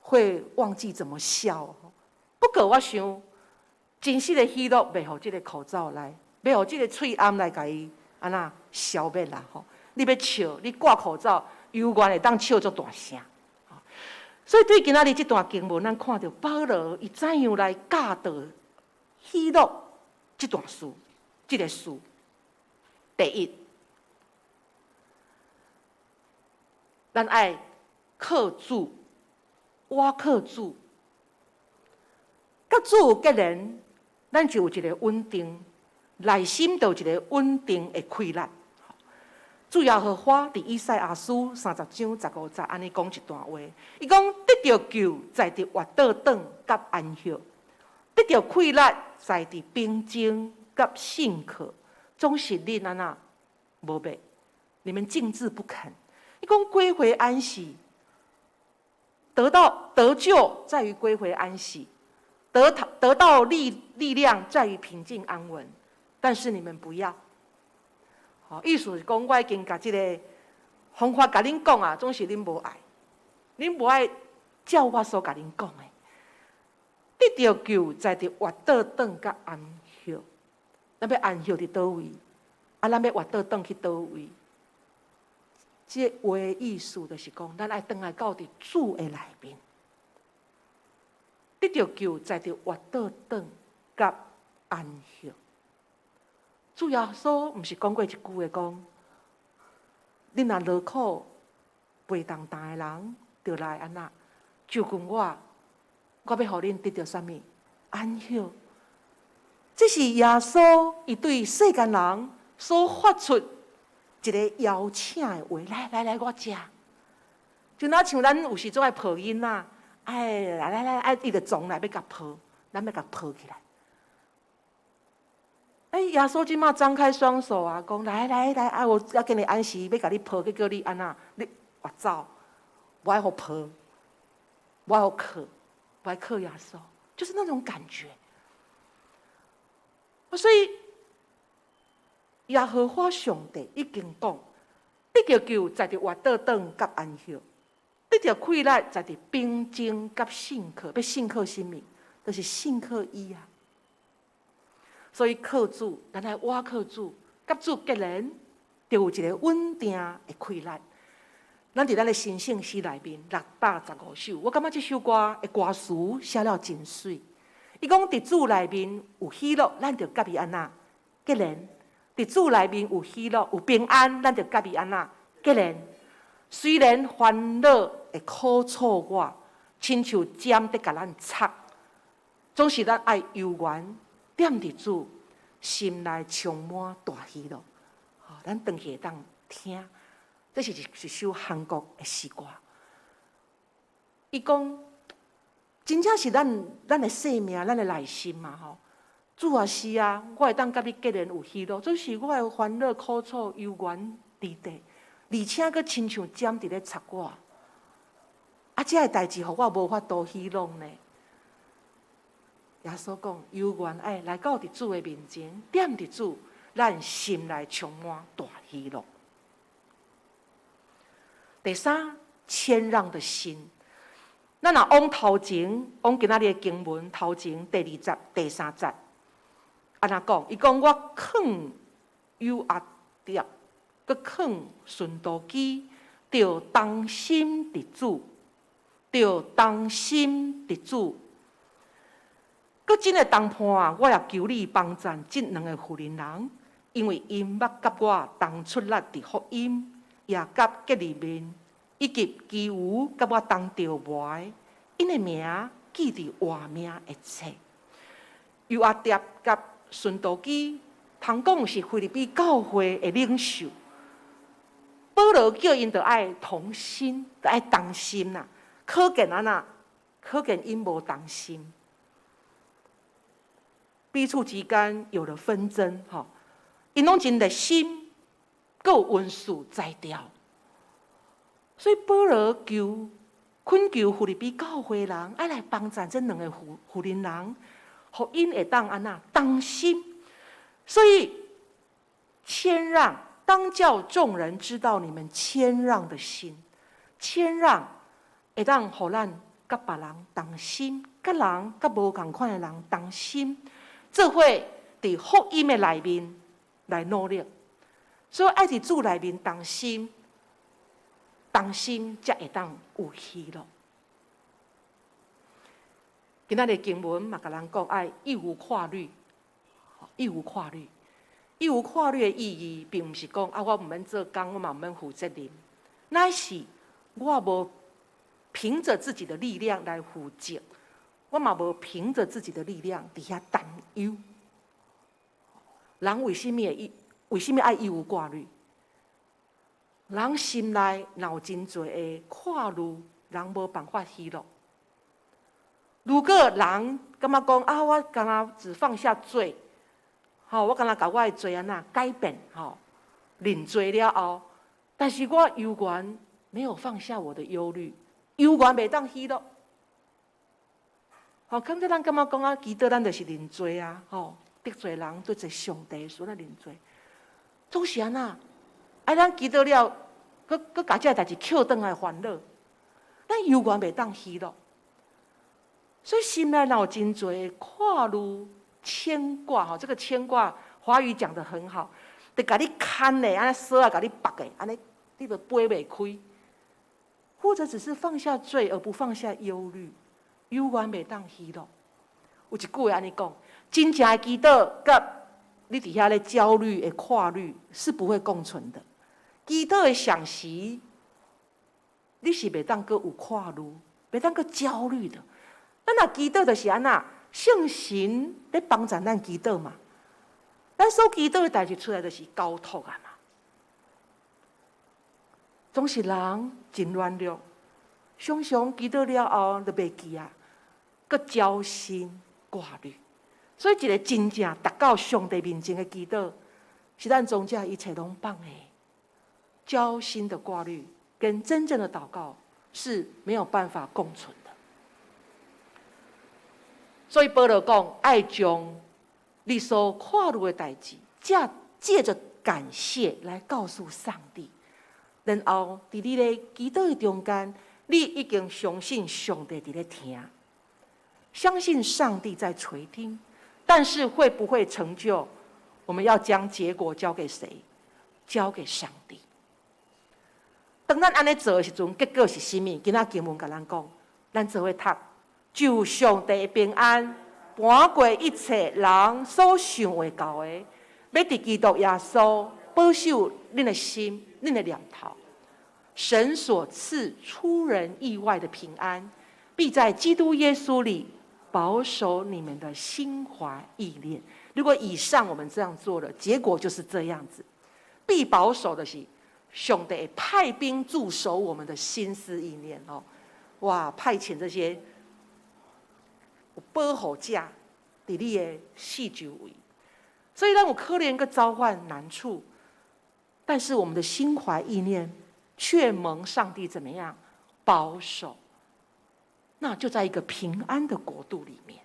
會忘記怎麼笑。不過我想，真實的喜樂袂予這个口罩來，袂予這个喙罨來共伊按怎消滅啦吼。你欲笑，你掛口罩，猶原會當笑足大聲。所以對今仔日這段經文，咱看著保羅伊怎樣來教導喜樂這段事，這个事。第一，咱愛靠主，倚靠主，佮主有結連，咱就有一个穩定，內心就有一个穩定的氣力。主耶和華佇以賽亞書30章15節按呢講一段話，伊講得著救在佇活倒轉佮安息，得著氣力在佇平靜佮信靠，總是恁按怎無欲，你們竟自不肯。伊講歸回安息，得到得救在於歸回安息，得到力量在於平靜安穩，但是你們不要。好，意思是講，我已經共這个方法共恁講啊，總是恁無愛，恁無愛照我所共恁講的。得著救在佇活倒轉佮安息，咱欲安息佇佗位？啊，咱欲活倒轉去佗位？這話的意思就是講，咱愛轉來到佇主的內面，得著救在佇活倒轉佮安息。主耶穌毋是講過一句話講，恁若勞苦背重擔的人，就來按怎就近我，我欲予恁得著啥物安息。這是耶穌伊對世間人所發出一个邀請的話，來來來，我遮。就若像咱有時總愛抱囡仔，哎，來來來，哎，伊就撞來欲共抱，咱欲共抱起來。哎，耶穌這馬張開雙手啊，講來來來，啊，我要給你安息，欲共你抱，去叫你按怎，你活走，無愛予抱，無愛予靠，無愛靠耶穌，就是那種感覺。所以耶和華上帝已經講，得著救在佇活倒轉佮安息，得著氣力在佇平靜佮信靠，欲信靠啥物？就是信靠伊啊。所以靠主，咱愛倚靠主，佮主結連，就有一个穩定的氣力。咱佇咱的神聖詩內面615首，我感覺這首歌的歌詞寫了真媠。伊講佇主內面有喜樂，咱就佮伊按怎結連；佇主內面有喜樂、有平安，咱就佮伊按怎結連。雖然煩惱會苦楚我，親像針佇共咱插，總是咱愛猶原踮佇主心內充滿大喜樂。吼，咱轉去會當聽，這是一首韓國的詩歌。伊講，真正是咱的生命，咱的內心嘛吼。主啊是啊，我會當佮你結連有喜樂，總是我的煩惱苦楚猶原佇底。而且閣親像針佇咧插我。啊，這个代誌予我無法度喜樂呢。耶穌講，猶原愛來到佇主的面前，踮佇主，咱心內充滿大喜樂。第三，謙讓的心。咱若往頭前，往今仔日的經文頭前第二節、第三節，按怎講？伊講我勸友阿爹，閣勸順都基，著同心佇主，著同心佇主。閣真的同伴啊，我也求你幫贊這兩个婦人人，因為𪜶捌佮我同出力佇福音，也佮革利免以及其餘佮我同著磨的，𪜶的名記佇活命的冊。友阿爹佮順都基，通講是腓立比教會的領袖。保羅叫𪜶著愛同心，著愛同心啦。可見按怎？可見𪜶無同心。彼此之間有了紛爭，吼，𪜶攏真熱心，閣有恩賜才調，所以保羅求懇求腓立比教會人愛來幫贊這兩个婦人人，予𪜶會當按怎同心。所以謙讓，當叫眾人知道你們謙讓的心，謙讓會當予咱佮別人同心，佮人佮無仝款的人同心。做伙佇福音的內面來努力，所以愛佇主內面同心，同心才會當有喜樂。今仔日經文嘛，共咱講愛一無掛慮，一無掛慮，一無掛慮的意義，並毋是講啊，我毋免做工，我嘛毋免負責任，乃是我無憑著自己的力量來負責。我嘛無憑著自己的力量佇遐擔憂。人為啥物會為啥物愛一無掛慮？人心內若有真濟的掛慮，人無辦法喜樂。如果人感覺講啊，我敢若只放下罪，吼，我敢若共我的罪按怎改變，吼，認罪了後，但是我猶原沒有放下我的憂慮，猶原袂當喜樂。吼，可能咱感覺講啊，祈禱咱就是認罪啊，吼，得罪人得罪上帝，所以咱認罪，總是按怎？啊，咱祈禱了，閣閣共這个代誌抾轉來煩惱，咱猶原袂當喜樂。所以心內若有真濟掛慮、牽掛，吼，這個牽掛華語講得很好，就共你牽的，按呢索仔共你縛的，按呢你就飛袂開。或者只是放下罪而不放下憂慮，猶原袂當喜樂。有一句話按呢講：真正的祈禱，佮你佇遐咧焦慮的掛慮是不會共存的。祈禱的同時，你是袂當閣有掛慮，袂當閣焦慮的。咱若祈禱就是按怎，聖神咧幫助咱祈禱嘛。咱所祈禱的代誌出來就是交託啊嘛。總是人真軟弱，常常祈禱了後就袂記啊，閣焦心掛慮。所以一个真正達到上帝面前的祈禱，是咱將這一切攏放下。焦心的掛慮跟真正的禱告是沒有辦法共存的。所以保羅講，愛將你所掛慮的代誌，借著感謝來告訴上帝。然後佇你咧祈禱的中間，你已經相信上帝佇咧聽，相信上帝在垂聽。但是會不會成就？我們要將結果交給誰？交給上帝。當咱按呢做的時陣，結果是啥物？今仔經文共咱講，咱做伙讀，就上帝的平安，瞞過一切人所想會到的，欲佇基督耶穌保守恁的心、恁的念頭。神所賜出人意外的平安，必在基督耶穌裡保守你們的心懷意念。如果以上我們這樣做了，結果就是這樣子。必保守的是上帝派兵駐守我們的心思意念哦，哇！派遣這些保護者佇你的四周圍，所以咱有可能閣遭犯難處，但是我們的心懷意念卻蒙上帝怎麼樣保守？那就在一個平安的國度裡面。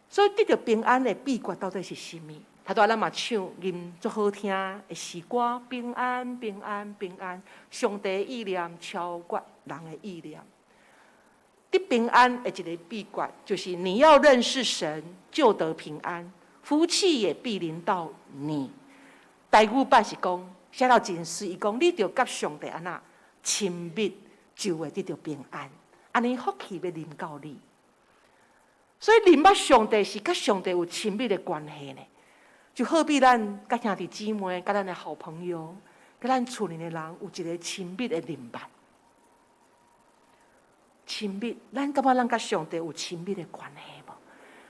所以得著平安的秘訣到底是啥物？頭拄仔咱嘛唱吟足好聽的詩歌，平安平安平安，上帝意念超越人的意念。得平安的一个秘訣，就是你要認識神，就得平安，福氣也必臨到你。台語版是講寫了真媠，伊講你著佮上帝按怎親密，就會得著平安。按呢福氣欲臨到你。所以認捌上帝是佮上帝有親密的關係呢。就好比咱佮兄弟姊妹、佮咱的好朋友、佮咱厝裡的人有一個親密的認捌。親密，咱感覺咱佮上帝有親密的關係無？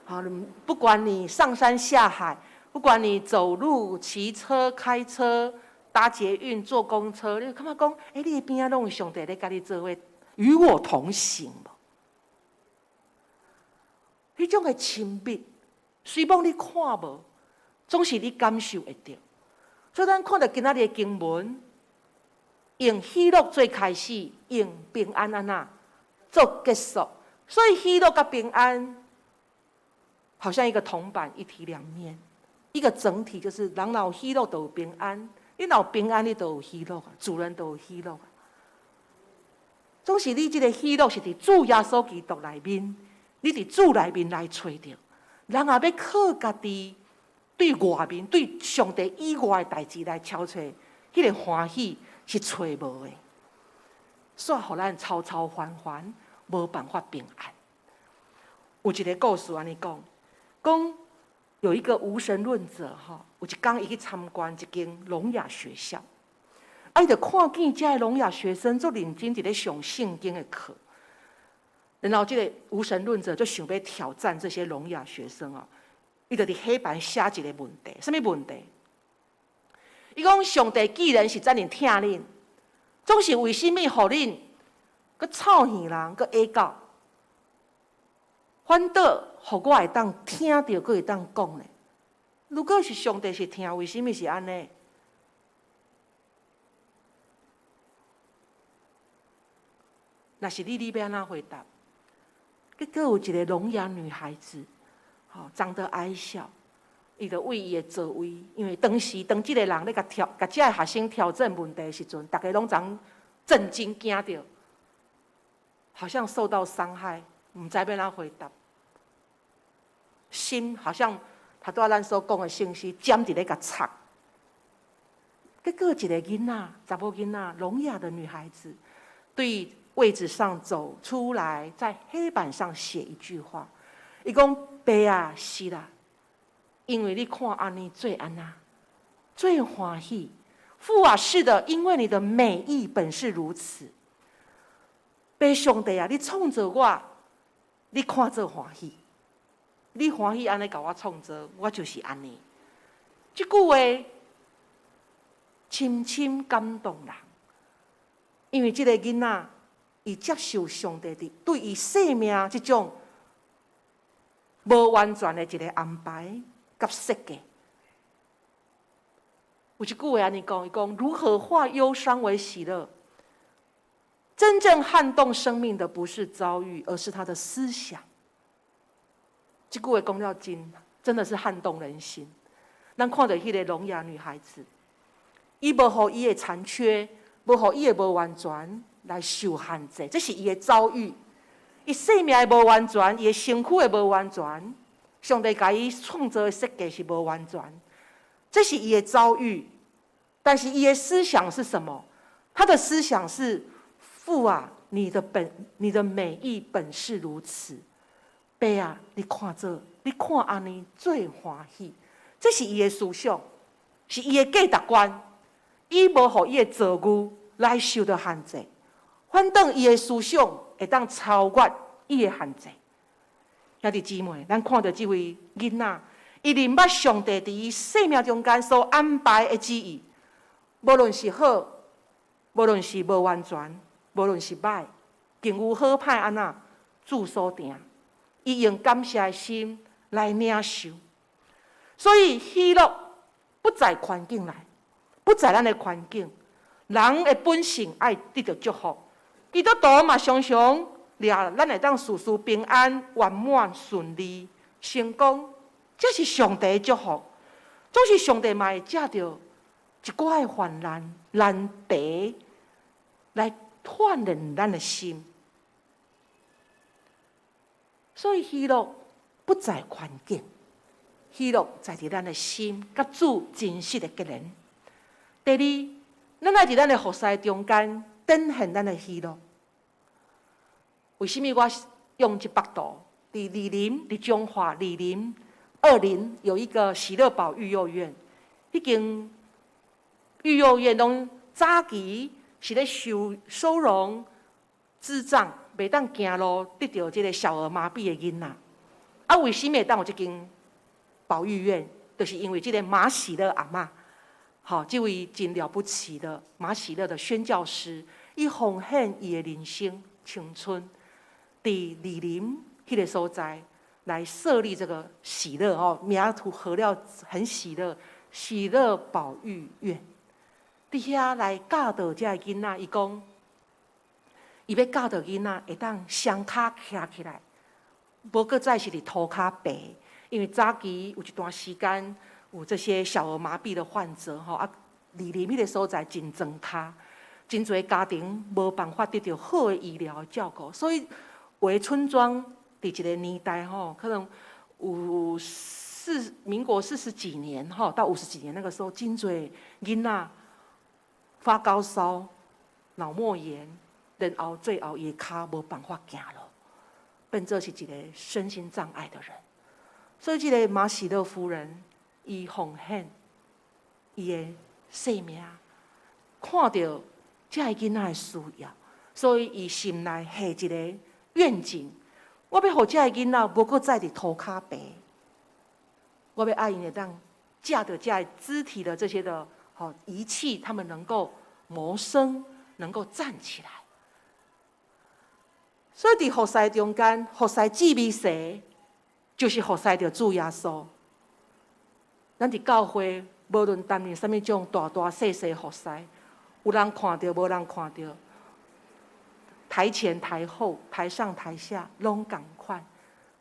好，不管你上山下海，不管你走路、騎車、開車、搭捷運、坐公車，你感覺講，欸，你的邊仔攏有上帝咧佮你做伙，與我同行無？彼種的親密，雖罔你看無，總是你感受會著。所以咱看著今仔日的經文，用喜樂做開始，用平安按怎做結束。所以喜樂佮平安，好像一個銅板一體兩面，一個整體，就是人若有喜樂，就有平安；你若有平安，你就有喜樂，自然就有喜樂。總是你這個喜樂是佇主耶穌基督內面，你佇主內面來揣著。人若欲靠家己對外面、對上帝以外的代誌來敲揣，彼個歡喜是揣無的，煞予咱吵吵煩煩，無辦法平安。有一個故事按呢講，講有一個無神論者吼，有一工伊去參觀一間聾啞學校，啊，伊就看見遮个聾啞學生足認真佇咧上聖經的課，然後這個無神論者就想欲挑戰這些聾啞學生啊，伊就佇黑板寫一個問題，啥物問題？伊講上帝既然是遮爾疼恁，總是為啥物予恁閣臭耳人，閣啞狗，反倒予我會當聽著，閣會當講呢？如果是上帝是疼，為啥物是按呢？若是你，你欲按怎回答？結果有一個聾啞女孩子，吼，長得矮小，伊就為伊的座位，因為當時當這個人咧共挑，共這个學生挑戰問題的時陣，逐家攏總震驚驚著，好像受到傷害，毋知欲按怎回答，心好像頭拄仔咱所講的聖詩，針佇咧共插。結果一個囡仔，查某囡仔，聾啞的女孩子，對位置上走出來，在黑板上寫一句話，伊講：爸啊，是啦，因為你看按呢做按怎，最歡喜。父啊，是的，因為你的美意本是如此。爸上帝啊，你創造我，你看做歡喜，你歡喜按呢共我創造，我就是按呢。這句話深深感動人，因為這個囡仔，伊接受上帝佇對伊生命這種無完全的一個安排佮設計。有一句話按呢講，伊講如何化憂傷為喜樂？真正撼動生命的不是遭遇，而是他的思想。這句話講了真，真的是撼動人心。咱看著彼個聾啞女孩子，伊無予伊的殘缺，無予伊的無完全來受限制，這是伊的遭遇。伊生命的無完全，伊的身軀的無完全，上帝共伊創造的設計是無完全，這是伊的遭遇。但是伊的思想是什麼？他的思想是：父啊，你的美意本是如此。爸啊，你看做，你看按呢最歡喜。這是伊的思想，是伊的價值觀。伊無予伊的遭遇來受到限制，反倒伊的思想會當超越伊的限制。兄弟姊妹，咱看著這位囡仔，伊認捌上帝佇伊生命中間所安排的旨意，無論是好，無論是無完全，無論是歹，經由好歹按怎，主所定，伊用感謝的心來領受。所以喜樂不在環境內，不在咱的環境，人的本性愛得著祝福。基督徒嘛常常掠咱會當事事平安、圓滿、順利、成功，這是上帝的祝福。總是上帝嘛會藉著一寡的患難、難題來鍛煉咱的心。所以喜樂不在環境，喜樂在佇咱的心，佮主真實的結連。第二，咱愛佇咱的服侍中間展現咱的喜樂。為什麼我用這幅圖？佇二林，佇彰化二林、二林有一個喜樂保育幼院，彼間育幼院攏早期是咧收容智障，袂當行路得著這個小兒麻痹的囡仔。啊，為什麼會當有這間保育院？就是因為這個馬喜樂阿嬤，吼，這位真了不起的馬喜樂的宣教師，伊奉獻伊的人生青春，佇二林彼個所在來設立這個喜樂哦，名圖合了很喜樂，喜樂保育院。佇遐來教導這个囡仔，伊講，伊欲教導囡仔會當雙跤徛起來，無閣再是佇塗跤爬。因為早期有一段時間有這些小兒麻痹的患者吼，啊，二林彼個所在真莊跤，真濟家庭無辦法得著好的醫療的照顧，所以有的村莊佇一個年代吼，可能有民國四十幾年吼到五十幾年那個時候，真濟囡仔發高燒、腦膜炎，然後最後伊的跤無辦法行路，變做是一個身心障礙的人。所以，這個馬喜樂夫人，伊奉獻伊的生命，看著這个囡仔的需要，所以伊心內下一個願景：我欲予這个囡仔無閣再佇塗跤爬，我欲愛𪜶會當藉著這个肢體的這些的吼儀器，他們能夠謀生，能夠站起來。所以佇服侍中間，服侍至微細，就是服侍著主耶穌。咱佇教會，無論擔任啥物種大大細細服侍，有人看著，無人看著，台前台後，台上台下，攏仝款。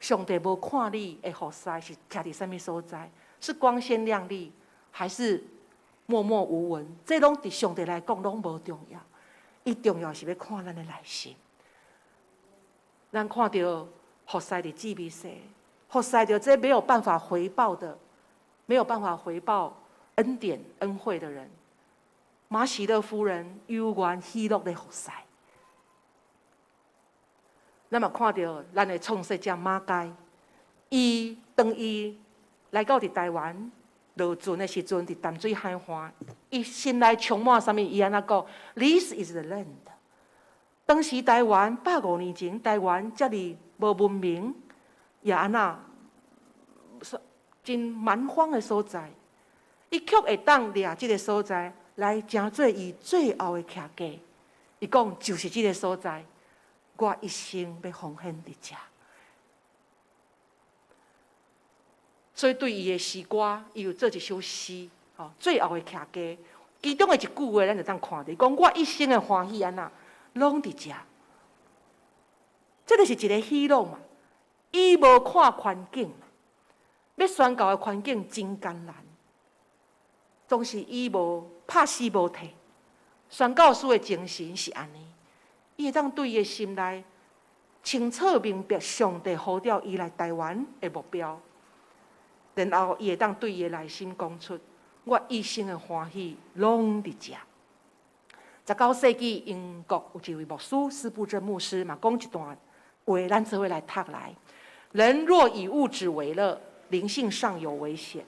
上帝無看你的服侍是徛佇啥物所在，是光鮮亮麗，還是默默無聞？這攏佇上帝來講攏無重要。伊重要是欲看咱的內心。咱看著服侍佇至微細，服侍著這沒有辦法回報的，沒有辦法回報恩典恩惠的人。馬喜樂夫人猶原喜樂咧服侍。咱嘛看著咱的創設者馬偕，伊當伊來到佇台灣落船的時陣，佇淡水海岸，伊心內充滿啥物？伊按怎講？This is the land。當時台灣150年前，台灣遮爾無文明，也按怎真蠻荒的所在，伊卻會當掠這个所在來成做伊最後的徛家。伊講就是這个所在，我一生欲奉獻佇遮。所以對伊的詩歌，伊有做一首詩，吼，最後的徛家，其中的一句話，咱就當看著，伊講我一生的歡喜按怎，攏佇遮。這就是一个喜樂嘛。伊無看環境，欲宣教的環境真艱難，總是伊無拍死無退。宣教師的精神是按呢，伊會當對伊的心內清楚明白上帝呼召伊來台灣的目標，然後伊會當對伊的內心講出：我一生的歡喜攏佇遮。19世紀英國有一位牧師司布真牧師嘛，講一段話，咱做伙來讀來。人若以物質為樂，靈性上有危險；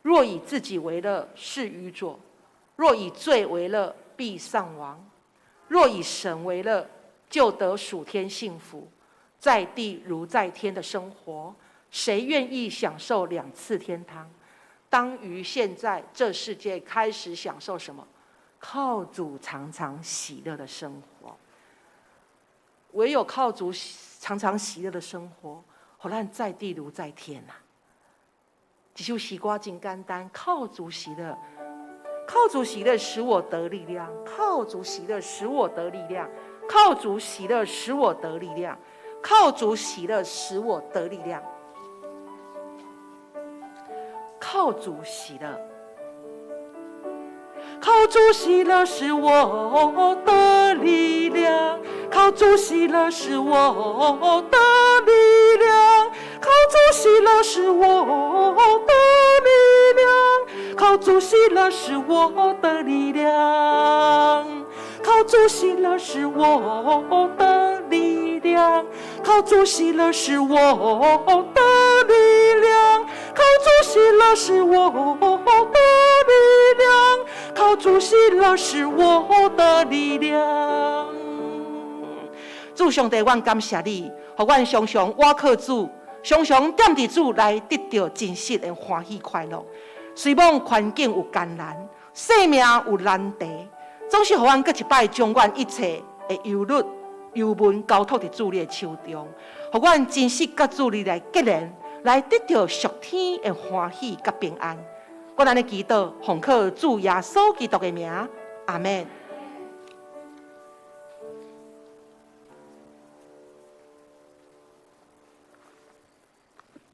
若以自己為樂，是愚拙；若以罪為樂，必喪亡；若以神為樂，就得屬天幸福，在地如在天的生活。誰願意享受兩次天堂？當於現在這世界開始享受什麼？靠主常常喜樂的生活。唯有靠主常常喜樂的生活，予咱在地如在天吶。這首詩歌真簡單，靠主喜樂，靠主喜樂使我得力量，靠主喜樂使我得力量，靠主喜樂使我得力量，靠主喜樂使我得力量，靠主喜樂，靠主喜樂使我得力量，靠主喜樂使我得力量，靠主喜樂使我得力量，靠主喜樂使我得力量，靠主喜樂使我得力量，靠主喜樂使我得力量，靠主喜樂使我得力量，靠主喜樂使我得力量。主上帝，阮感謝你，予阮常常倚靠主，常常踮佇主來得著真實的歡喜快樂。雖罔環境有艱難，生命有難題，總是予阮閣一擺將阮一切的憂慮、憂悶交託佇主你的手中，予阮真實佮主你來結連，來得著屬天的歡喜佮平安。我按呢祈禱，奉靠主耶穌基督的名，阿們。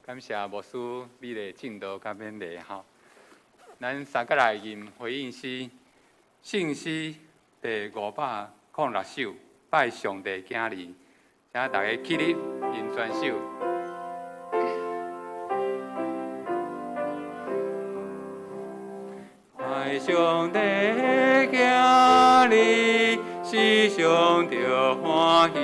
感謝牧師美麗證道佮勉勵吼。咱三角來吟回應詩，聖詩第506首，拜上帝囝兒，請大家起立吟全首。拜上帝囝兒，時常著歡喜，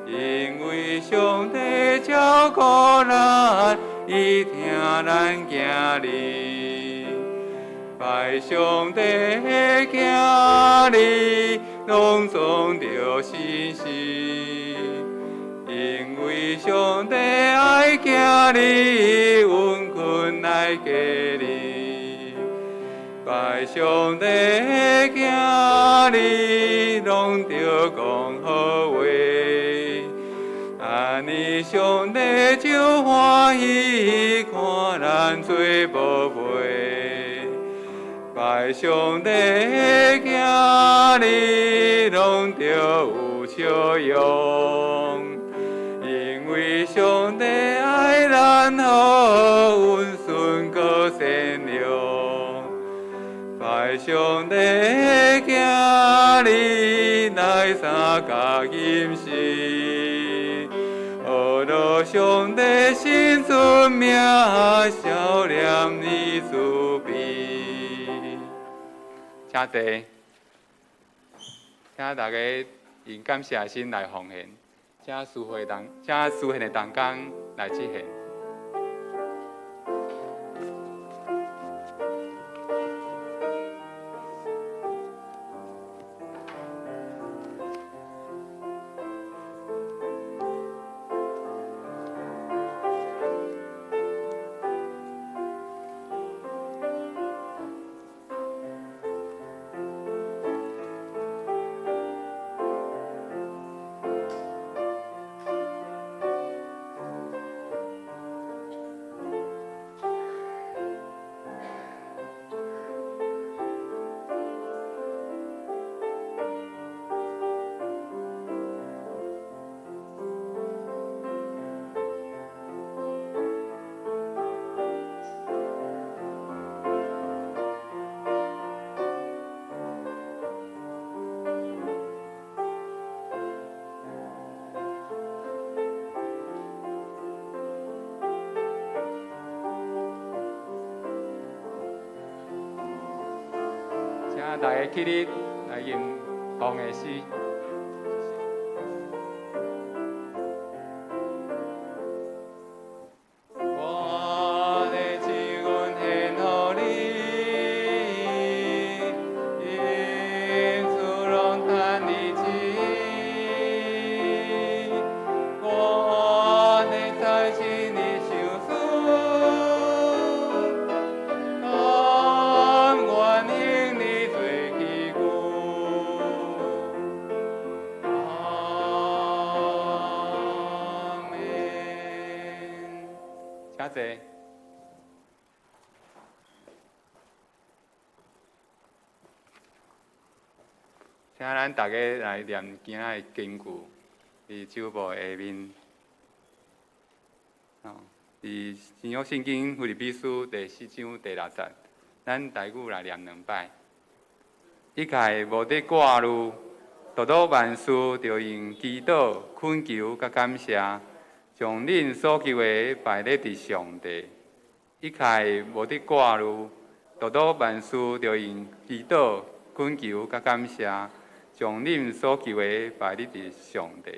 因為上帝照顧咱，伊疼咱囝兒。拜上帝囝兒，攏總著信心，因為上帝愛囝兒，穩困來給你。拜上帝囝兒，攏著講好話，按呢上帝就歡喜，看咱做寶貝。拜上帝囝兒，攏著有笑容，因為上帝愛咱好，溫順閣善良。拜上帝囝兒，來相佮吟詩，學著上帝新出名，少年伊慈悲。請坐，請大家用感謝的心來奉獻，請司會同，請司獻的同工來出獻。請大家起立來吟奉獻詩。我的情願獻予你，因此攏趁你錢。我的財是你賞賜，甘願用你做器具。阿們。請坐。請咱逐家來念今仔的經句，佇主簿下面。哦，佇新約聖經腓立比書第四章第六節，咱台語來念兩擺。一概無得掛慮，獨獨萬事著用祈禱、懇求佮感謝，將恁所求的擺咧佇上帝。一概無得掛慮，獨獨萬事著用祈禱、懇求佮感謝，將恁所求的擺咧佇上帝。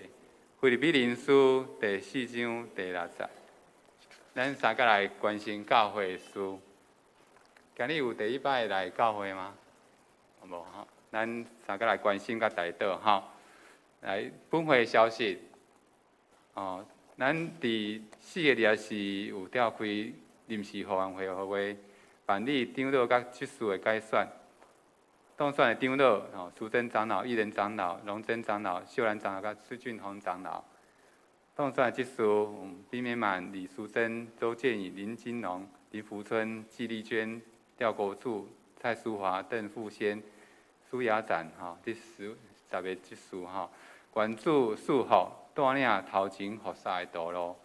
腓立比人書第四章第六節。咱三個來關心教會的事。今日有第一擺來教會嗎？無吼，咱三個來關心佮代禱吼。來，本會消息，哦，咱佇4月24有召開臨時後援會會辦理長老佮執事的改選。當選的長老吼，淑珍長老、義仁長老、榮珍長老、秀蘭長老佮施俊宏長老。當選的執事，畢美滿、李淑珍、周建宇、林金龍、林福春、紀麗娟、廖國柱、蔡淑華、鄧富仙、蘇雅展，吼，這十個執事吼，願主賜福，帶領頭前服侍的道路。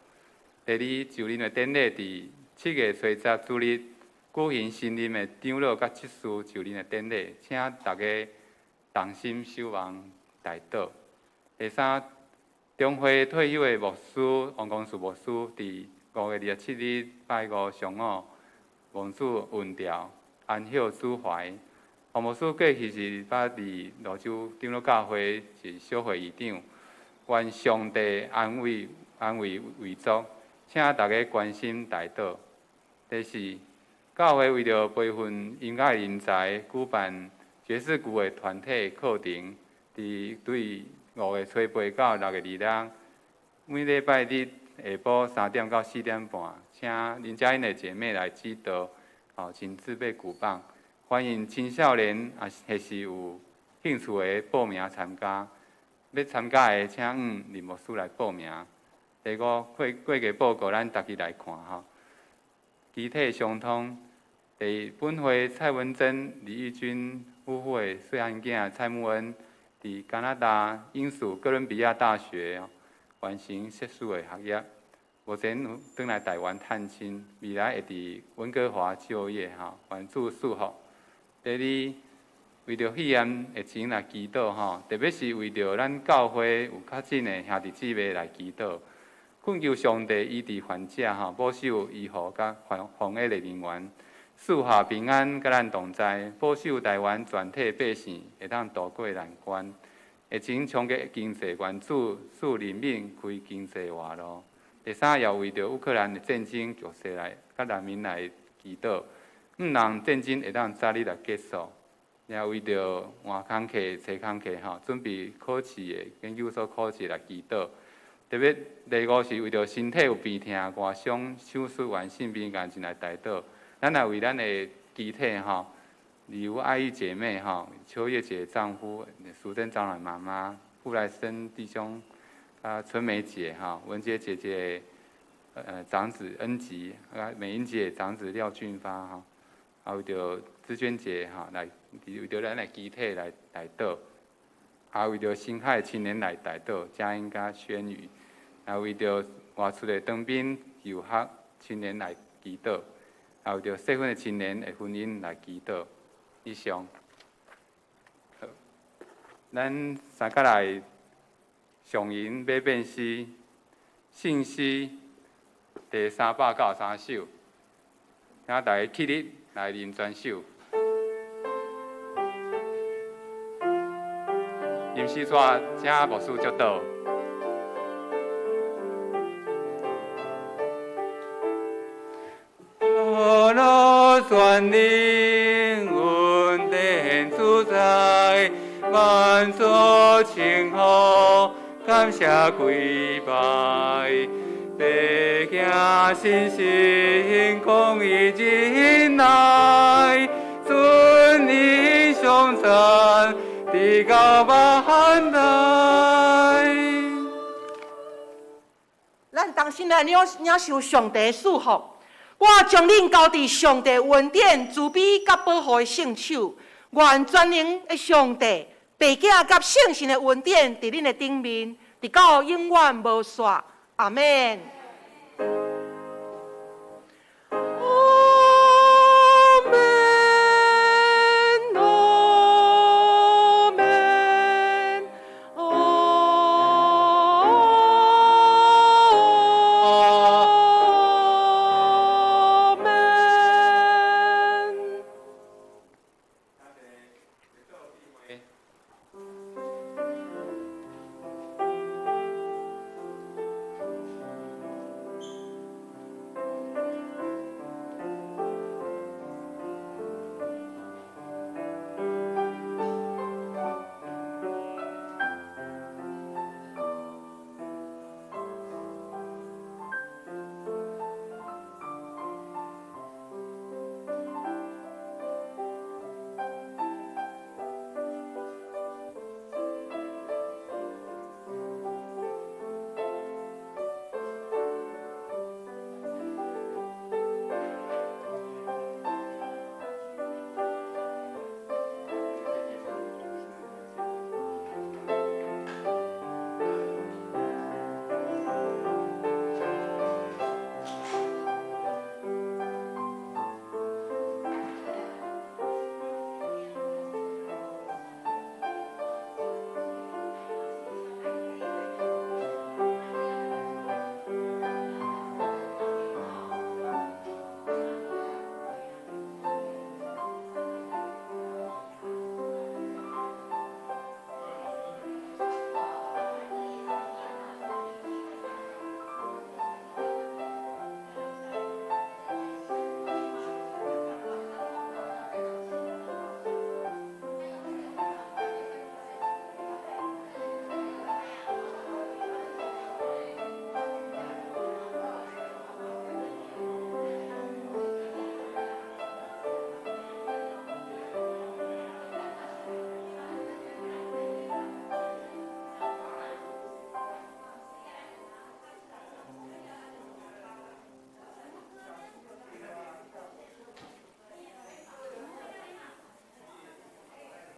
第二，就任的典禮佇7月初十主日舉行新任的長老佮執事就任的典禮，請大家同心守望代禱。第三，中會退休的牧師王光樹牧師，佇5月27日拜五上午，蒙主恩召，安息主懷。王牧師過去是捌佇蘆洲長老教會是小會議長，願上帝安慰安慰遺族，請大家關心代禱。第四，教會為著培訓音樂人才，舉辦爵士鼓的團體課程，佇對5月初8到6月26，每禮拜日下晡3點到4點半，請林佳音的姐妹來指導，吼，親自備鼓棒，歡迎青少年啊，或是有興趣的報名參加。欲參加的，請向林牧師來報名。第五，過過個報告，咱逐家來看吼。肢體相通。第一，本會蔡文珍、李玉君夫婦的細漢囝蔡慕恩，佇加拿大英屬哥倫比亞大學完成碩士的學業，目前轉來台灣探親，未來會佇溫哥華就業吼，願主賜福。第二，為著肺炎疫情來祈禱吼，特別是為著咱教會有確診的兄弟姊妹來祈禱，懇求上帝醫治患者吼，保守醫護佮防疫的人員，賜下平安佮咱同在，保守台灣全體百姓會當渡過難關。疫情衝擊經濟，願主賜人民開經濟活路。第三，也為著烏克蘭的戰爭局勢來佮人民來祈禱，毋讓戰爭會當早日來結束。也為著換工課、揣工課吼，準備考試的研究所考試來祈禱。特別第五是為著身體有病痛、外傷、手術完性病癌症來代禱。咱來為咱的肢體吼，劉愛玉姐妹吼，秋葉姐丈夫，淑珍長老媽媽，傅來生弟兄，啊春梅姐吼，文杰姐姐，長子恩吉，啊美英姐長子廖俊發吼，啊為著志娟姐吼，來為著咱的肢體來代禱，啊為著新海青年來代禱，佳音佮軒宇，啊為著外出的當兵遊學青年來祈禱。啊，為著適婚的青年的婚姻來祈禱。以上，好，咱三個來上銀欲變詩，聖詩第393首，請大家起立來念全首。吟詩紙，請牧師祝禱。道路全能，恩典主宰，萬族稱呼，感謝跪拜，白行信心，公義忍耐，尊榮頌讚，直到萬代。咱同心來領受上帝賜福。我將恁交佇上帝恩典、慈悲佮保護的聖手，願全能的上帝父囝佮聖神的恩典，佇恁的頂面，直到永遠無煞。阿們。